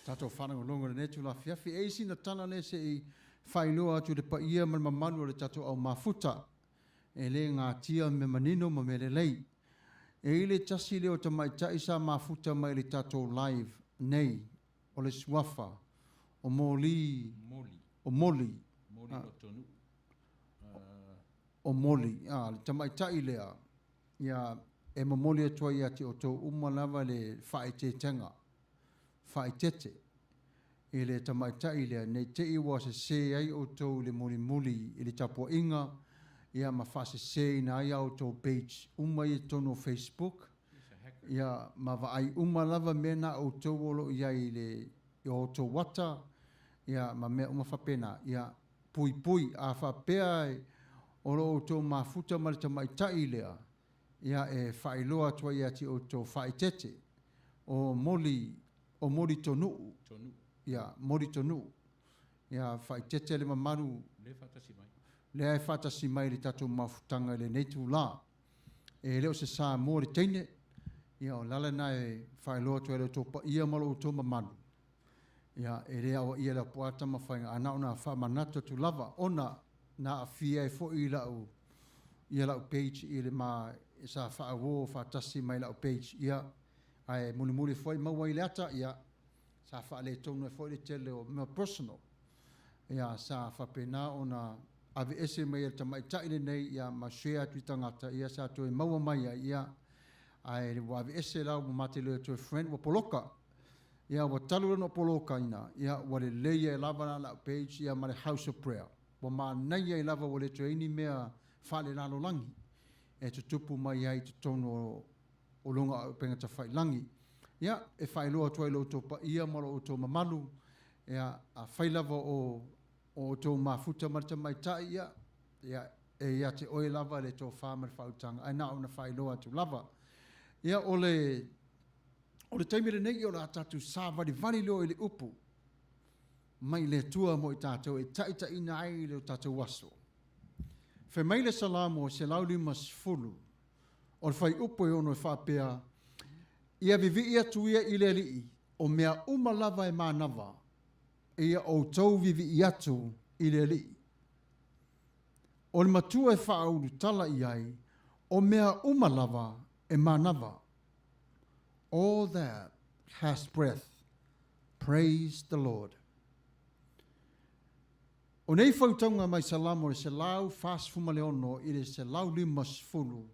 Tatou faalogologo i lenei itula afiafi. E i ai sina tala lea se i faailoa atu i le paia ma le mamalu o le tatou au mafuta. E le gatia mea manino ma mea lelei. E i ai le tasi lea o tamaitai sa mafuta mai i le tatou live nei, o le suafa o Moli, o Moli, o Moli, a, le tamaitai lea, ia, e momoli atu ai ia te outou uma lava le faaeteetega, faaeteete i le tamaitai lea, ne i te i ua sese ai outou i le mulimuli i le tapuaiga, ia ma faaseseina ai a outou page uma ia i totonu o Facebook, ia ma vaai uma lava mea na outou o lo o i ai i le i o outou ata, ia ma mea uma faapena, ia puipui. A faapea o lo o outou mafuta ma le tamaitai lea, ia e faailoa atu ai ia te outou faaeteete, o Moli, o Moli Tonuu, ia, Moli Tonuu, ia faaeteete le mamalu lea e faatasi mai i le tatou mafutaga i lenei itula. E le o se Samoa le teine, ia o le ala lena e faailoa atu ai i lo outou paia ma lo outou mamalu, ia e le aoaia e le Apoata ma Faiga, ae na ona faamanatu atu lava ona na aafia ai foi lau ia lau page i le ma sa faauo faatasi mai lau page ia ae mulimuli foi maua i le ata ia sa faaletonu ai foi le tele o mea personal ia sa faapena ona aveese mai e le tamaitai lenei ia ma share atu i tagata ia sa toe maua mai ai ia ae ua aveese la ua mate loa toe friend ua poloka ia ua talu lona polokaina ia ua lelei ai lava la lau page ia ma le house of prayer. Ua manaia ai lava ua le toe i ai ni mea faalelalolagi e tutupu mai ai i totonu o luga o upega tafailagi. Ia, e faailoa atu ai i lo outou paia ma lo outou mamalu, ia, afai lava o outou mafuta ma le tamaitai, ia, ia, e ia te oe lava le tofa ma le faautaga, ae na ona faailoa atu lava. Ia, o le, o le taimi lenei, ia, o le a tatou savalivali loa i le upu mai le Atua mo i tatou e taitaiina ai le tatou aso. Fai mai le Salamo 150, o le fuaiupu e 6 e faapea, Ia vivii atu ia i le Alii, o mea uma lava e manava, ia outou vivii atu i le Alii. O le matua e faaulutala i ai, o mea uma lava e manava. All that has breath, Praise the Lord. O nei fautauga mai Salamo le 146 i le 150,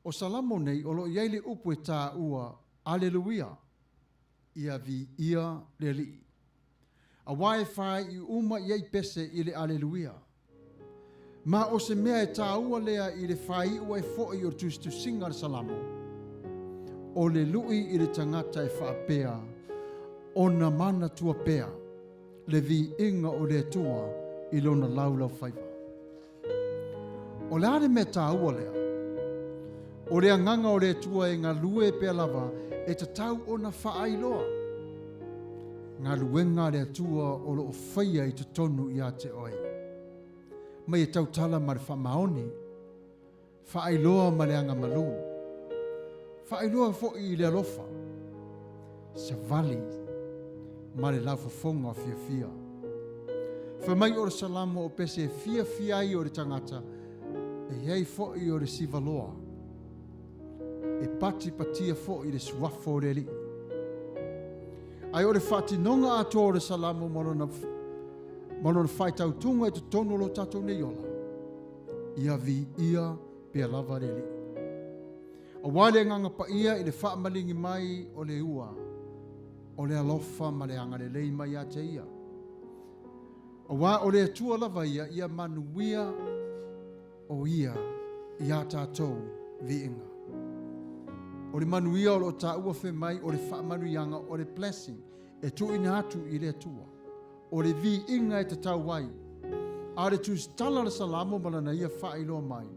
o Salamo nei o lo o i ai le upu e taua, Aleluia, ia viia le Alii. Auā e faaiu uma i ai pese i le Aleluia. Ma o se mea e tāua lea i le faaiu ai foʻi o le tusitusiga a le Salamo, o le luʻi i le tagata e faapea ona manatua pea le viiga o le Atua i lona laulaufaiva. O le a le mea tāua lea? O le agaga o le Atua e galue pea lava e tatau ona faailoa. Galuega a le Atua o lo o faia i totonu ia te oe. Mai e tautala ma le faamaoni, faailoa ma le agamalu, faailoa foi i le alofa, savali ma le laufofoga fiafia. Fai mai o le Salamo o pese e fiafia ai o le tagata, e i ai foi o le sivaloa. E patipatia foi le suafa o le Alii. Ae o le faatinoga atoa o le Salamo ma lona, ma lona faitautuga i totonu o lo tatou nei ola, ia viia pea lava le Alii. Auā le Agaga Paia i le faamaligi mai o le ua o le alofa ma le agalelei mai ia te Ia. Auā o le Atua lava ia, ia manuia o Ia iā tatou viiga. O le manuia o lo o taua fai mai o le faamanuiaga o le blessing e tuuina atu i le Atua. O le viiga e tatau ai. A o le tusitala o le Salamo ma lana ia faailoa mai,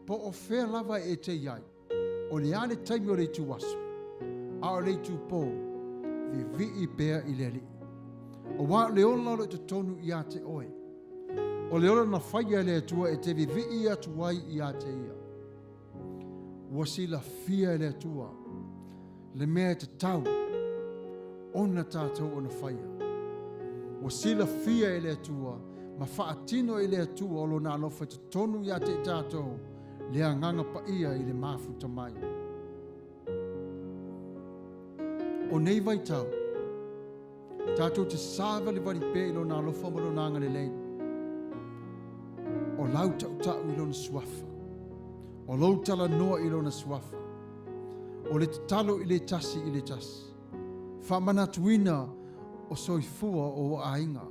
po o fea lava e te i ai, o le a le taimi o le ituaso, a o le itupō, vivii pea i le Alii. Auā o le ola o lo o i totonu ia te oe. O le ola na faia e le Atua e te vivii atu ai ia te Ia. Ua silafia e le Atua le mea e tatau ona tatou ona faia. Ua silafia e le Atua ma faatino e le Atua o Lona alofa i totonu ia te i tatou le Agaga Paia i le mafuta mai. O nei vaitau, tatou te sāvalivali pea i Lona alofa ma Lona agalelei. O lau tautau i Lona suafa. O lou talanoa i Lona suafa. O le tatalo i le tasi i le tasi. Faamanatuina o soifua o ua aiga.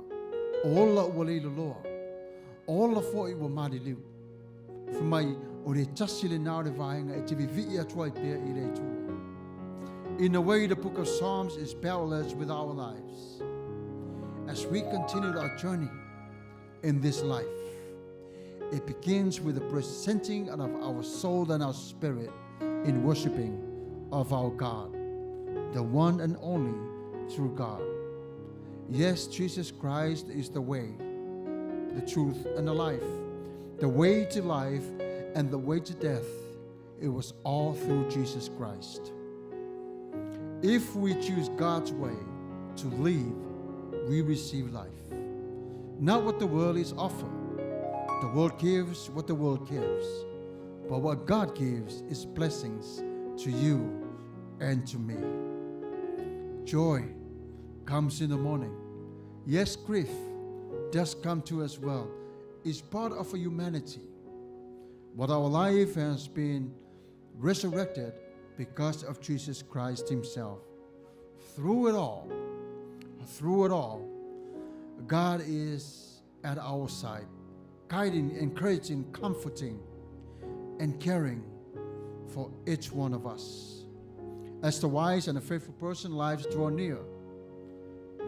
O ola ua leiloloa. O ola foi ua maliliu. Fai mai, o le tasi lenā o le vaega e te vivii atu ai pea i le Atua. In a way, the book of Psalms is parallels with our lives. As we continue our journey in this life, it begins with the presenting of our soul and our spirit in worshiping of our God, the one and only true God. Yes, Jesus Christ is the way, the truth, and the life. The way to life and the way to death. It was all through Jesus Christ. If we choose God's way to live, we receive life. Not what the world is offered. The world gives what the world gives. But what God gives is blessings to you and to me. Joy comes in the morning. Yes, grief does come to us well. It's part of our humanity. But our life has been resurrected because of Jesus Christ Himself. Through it all, through it all, God is at our side, guiding, encouraging, comforting, and caring for each one of us. As the wise and the faithful person lives draw near,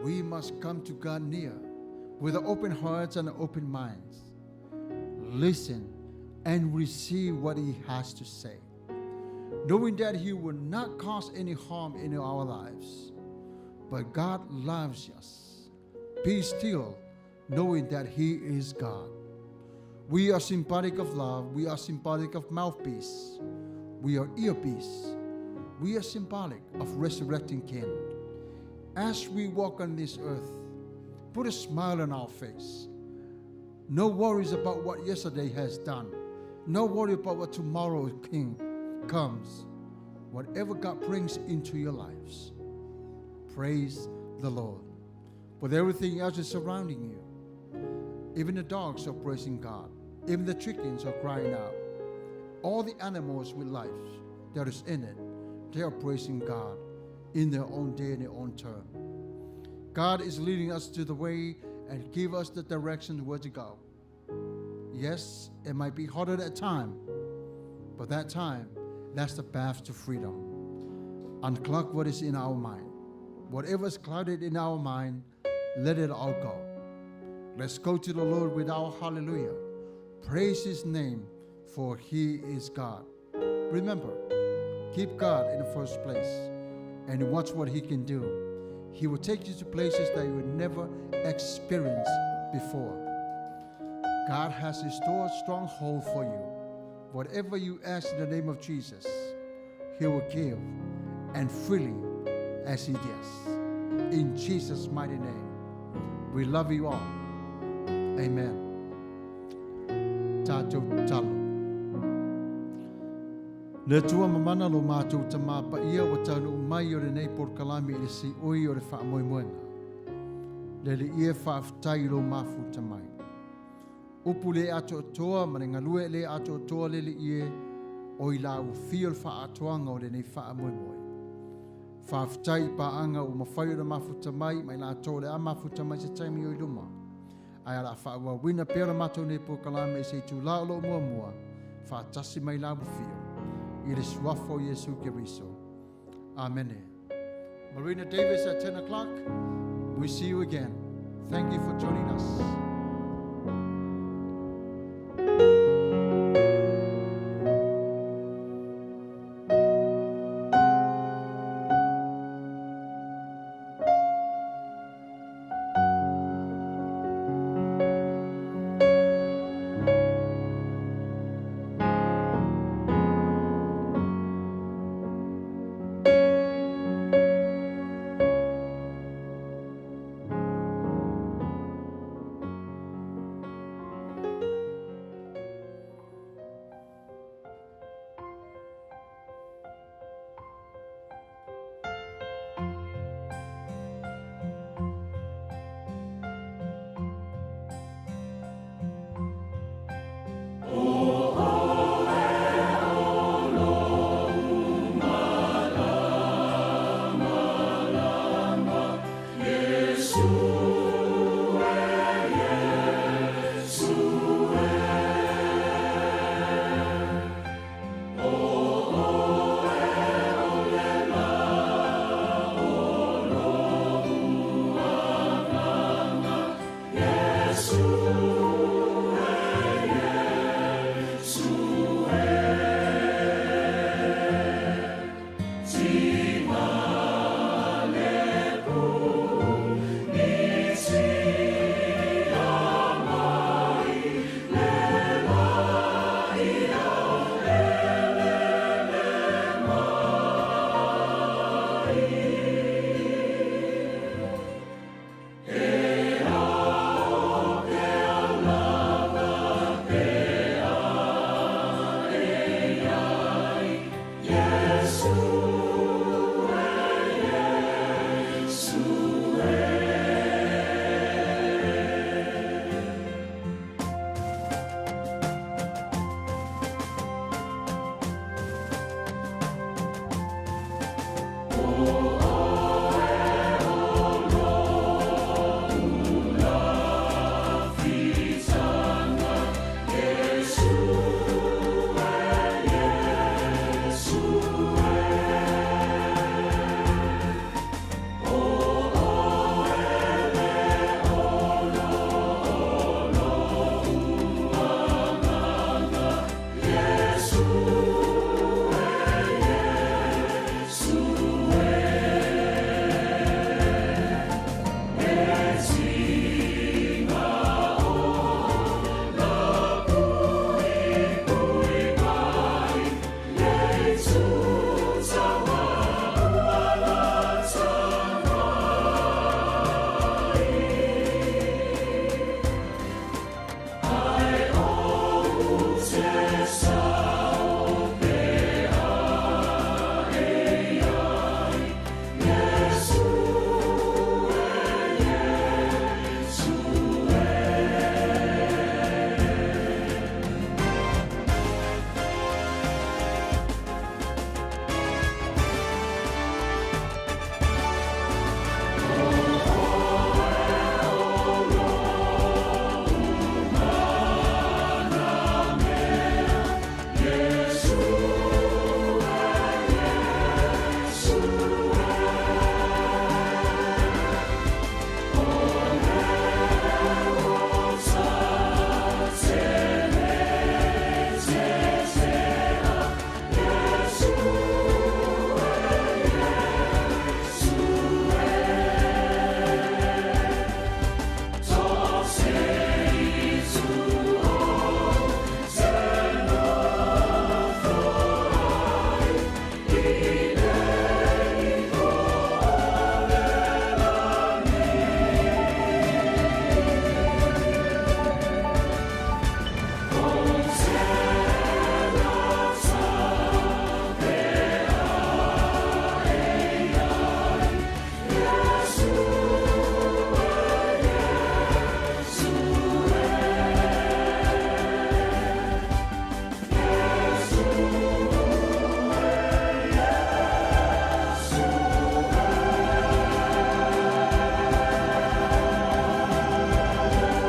we must come to God near with open hearts and open minds. Listen and receive what He has to say, knowing that He will not cause any harm in our lives. But God loves us. Be still, knowing that He is God. We are symbolic of love. We are symbolic of mouthpiece. We are earpiece. We are symbolic of resurrecting King. As we walk on this earth, put a smile on our face. No worries about what yesterday has done. No worry about what tomorrow King comes. Whatever God brings into your lives, praise the Lord. But everything else is surrounding you. Even the dogs are praising God. Even the chickens are crying out. All the animals with life that is in it, they are praising God in their own day and their own turn. God is leading us to the way and give us the direction where to go. Yes, it might be harder at time, but that time, that's the path to freedom. Unclog what is in our mind. Whatever is clouded in our mind, let it all go. Let's go to the Lord with our hallelujah. Praise His name, for He is God. Remember, keep God in the first place and watch what He can do. He will take you to places that you would never experience before. God has a stronghold for you. Whatever you ask in the name of Jesus, He will give, and freely as He does. In Jesus' mighty name, we love you all. Amen. Tātou talo. Le Atua mamana lo mātou tamā paia ua taunuu mai o lenei polokalame i le siʻoi o le faamoemoega. Le Alii e faafetai i lou mafuta mai. Upu le atoatoa ma le galue le atoatoa le Alii e o i la ua fia o le faaatoaga o lenei faamoemoe. Faafetai i paaga ua mafai ona mafuta mai ma i latou o le a mafuta mai se taimi o i luma. Ae o le a faaauauina pea le matou nei polokalame i se itulā o lo o muamua, faatasi mai la ua fia, i le Suafa o Iesu Keriso. Amene. Marina Davis at 10 o'clock. We see you again. Thank you for joining us. Yesu.